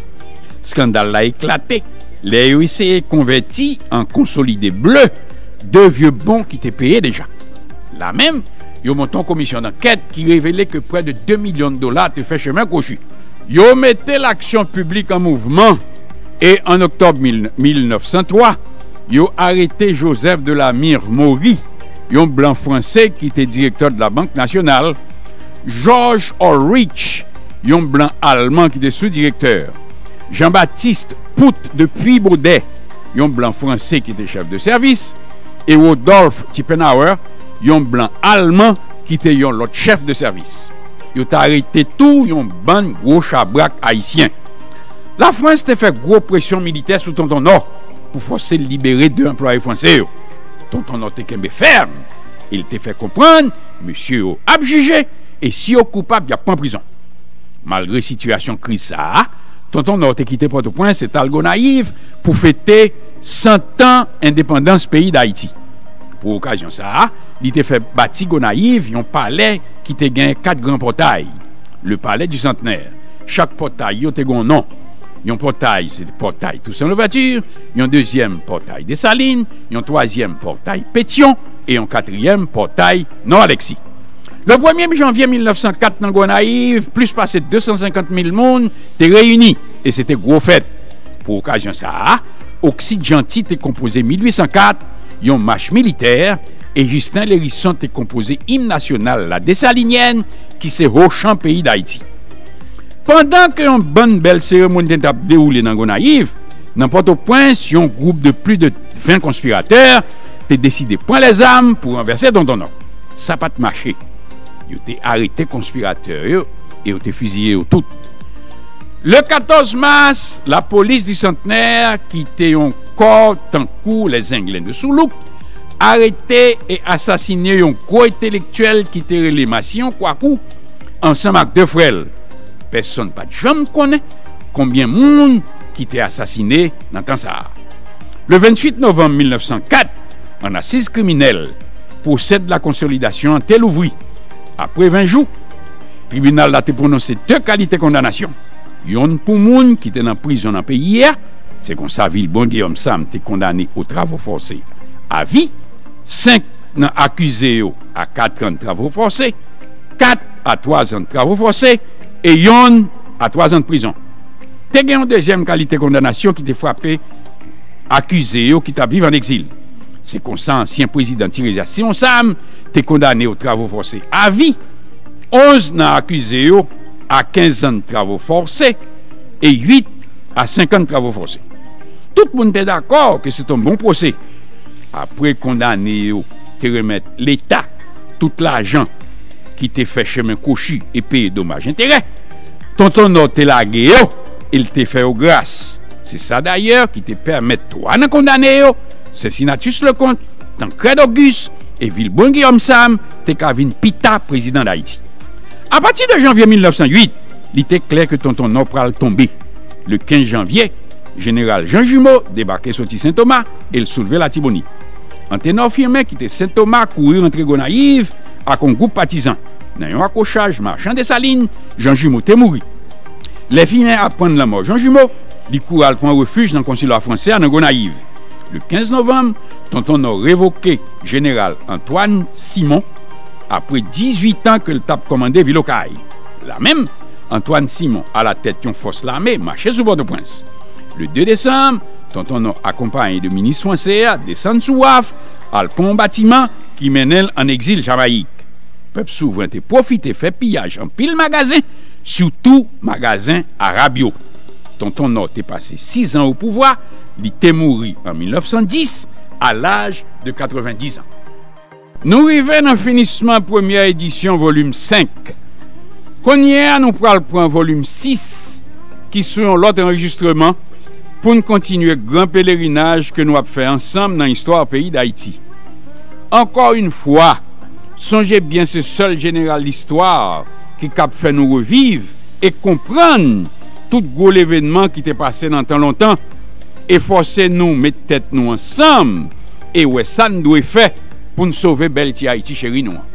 Eskandal la eklate lè yo eseye konvèti an konsolide ble de vye bon ki te peye deja. La menm, yo monte yon komisyon dankèt ki revele ke prè de de milyon dola te fè chemen kwochi. Yo mete laksyon piblik an mouvman e, an oktòb mil, mil nèf san twa, yo arete Joseph de la Mire Maury, yon blan franse ki te direktè de la Bank Nasyonal, George Ulrich, yon blan alman ki te sou-direktè, Jean-Baptiste Put de Puy Baudet, yon blan franse ki te chèf de sèvis, e Rudolf Tippenhauer, yon blan alman ki te yon lòt chèf de sèvis. Yo t arete tou yon bann gwo chabrak ayisyen. Lafrans te fè gwo presyon militè sou Tonton Nò pou fòse l libere de anplwaye franse yo. Tonton Nò te kenbe fèm e l te fè konprann mesye yo ap jije e si yo koupab, y ap pran prizon. Malgre sitiyasyon kriz sa a, Tonton Nò te kite Pòtoprens e t al Gonayiv pou fete san tan endepandans peyi Dayiti. Pou okazyon sa a, li te fè bati Gonayiv yon palè ki te gen kat gran pòtay, le Palais du Centenaire. Chak pòtay yo te gen yon non. Yon pòtay, se pòtay Toussaint Louverture, yon dezyèm pòtay Desalin, yon twazyèm pòtay Petyon e yon katriyèm pòtay Non Alexis. Le premye janvye mil nèf san kat nan Gonayiv, plis pase de san senkant mil moun te reyini e se te gwo fèt. Pou okazyon sa a, Oksid Janti te konpoze mil uit san kat yon mach militè e Jisten Lerisson te konpoze im nasyonal la Desalinyèn ki se ho chan peyi Dayiti. Pandan ke yon bann bèl seremoni t ap dewoule nan Gonayiv, nan Pòtoprens, yon gwoup de plis de ven konspiratè te deside pran lèzam pou ranvèse Tonton Nò. Sa pa t mache. Yo te arete konspiratè yo e yo te fiziye yo tout. Le katòz mas, lapolis di Santnè, ki te yon kò tankou Lèzenglen de Soulouk, arete e asasine yon gwo entelektyèl ki te rele Masiyon Kwakou ansanm ak de frè l. Pèsonn pa t janm konnen konbyen moun ki te asasine nan tan sa a. Le venntuit novanm mil nèf san kat, an asiz kriminèl, pwosè de la konsolidasyon an te louvri. Apre ven jou, tribinal la te pwononse de kalite kondanasyon. Yonn pou moun ki te nan prizon nan peyi a, se konsa Vilbon Guillaume Sam te kondane o travo fòse a vi, senk nan akize yo a katran travo fòse, kat a twa zan de travo fòse e yonn a twa zan de prizon. Te gen yon dezyèm kalite kondanasyon ki te frape akize yo ki t ap viv ann egzil. Se konsa ansyen prezidan Tiresias Simon Sam te kondane o travo fòse avi onz nan akize yo a kenz zan de travo fòse e uit a senk an de travo fòse. Tout moun te dakò ke se t on bon pwosè. Apre kondane yo te remèt Leta tout lajan ki te fè chemen kwochi e peye domaj enterè, Tonton Nò te lage yo e l te fè yo gras. Se sa dayè ki te pèmèt twa nan kondane yo, Sensinatus Leconte, Tancrède Auguste e Vilbrun Guillaume Sam te ka vin pita prezidan Dayiti. Apati de janvye mil nèf san uit, li te klè ke Tonton Nò pral tonbe. Le kenz janvye, jeneral Jan Jimo debake soti Sentoma e l soulve Latibonit. Antenò Fimen kite Sentoma kouri rantre Gonayiv ak yon gwoup patizan. Nan yon akochaj machan Desalin, Jan Jimo te mouri. Lè Fimen aprann lanmò Jan Jimo, li kouri al pran refij nan konsila fransè a nan Gonayiv. Le kenz novanm, Tonton Nò revoke jeneral Antoine Simon apre dizuit an ke l t ap kòmande vil Okay. Lamenm, Antoine Simon alatèt yon fòs lame mache sou Pòtoprens. Le de desanm, Tonton Nò akonpaye de minis fransè a desann sou waf al pran yon batiman ki mennen l ann egzil Jamayik. Pèp souvren te pwofite fè piyaj anpil magazen, sitou magazen arab yo. Tonton Nò te pase sis an o pouvwa, li te mouri an mil nèf san dis a laj de katrevendiz an. Nou rive nan finisman premyè edisyon volim senk. Kounye a, nou pral pran volim sis, ki sou yon lòt anrejistreman, pou n kontinye gran pelerinaj ke nou ap fè ansanm nan istwa peyi Dayiti. Ankò yon fwa, sonje byen se sèl jeneral listwa ki kab fè nou reviv e konprann tout gwo levenman ki te pase nan tan lontan e fòse nou met tèt nou ansanm e wè sa n dwe fè pou n sove bèl ti Ayiti cheri nou an.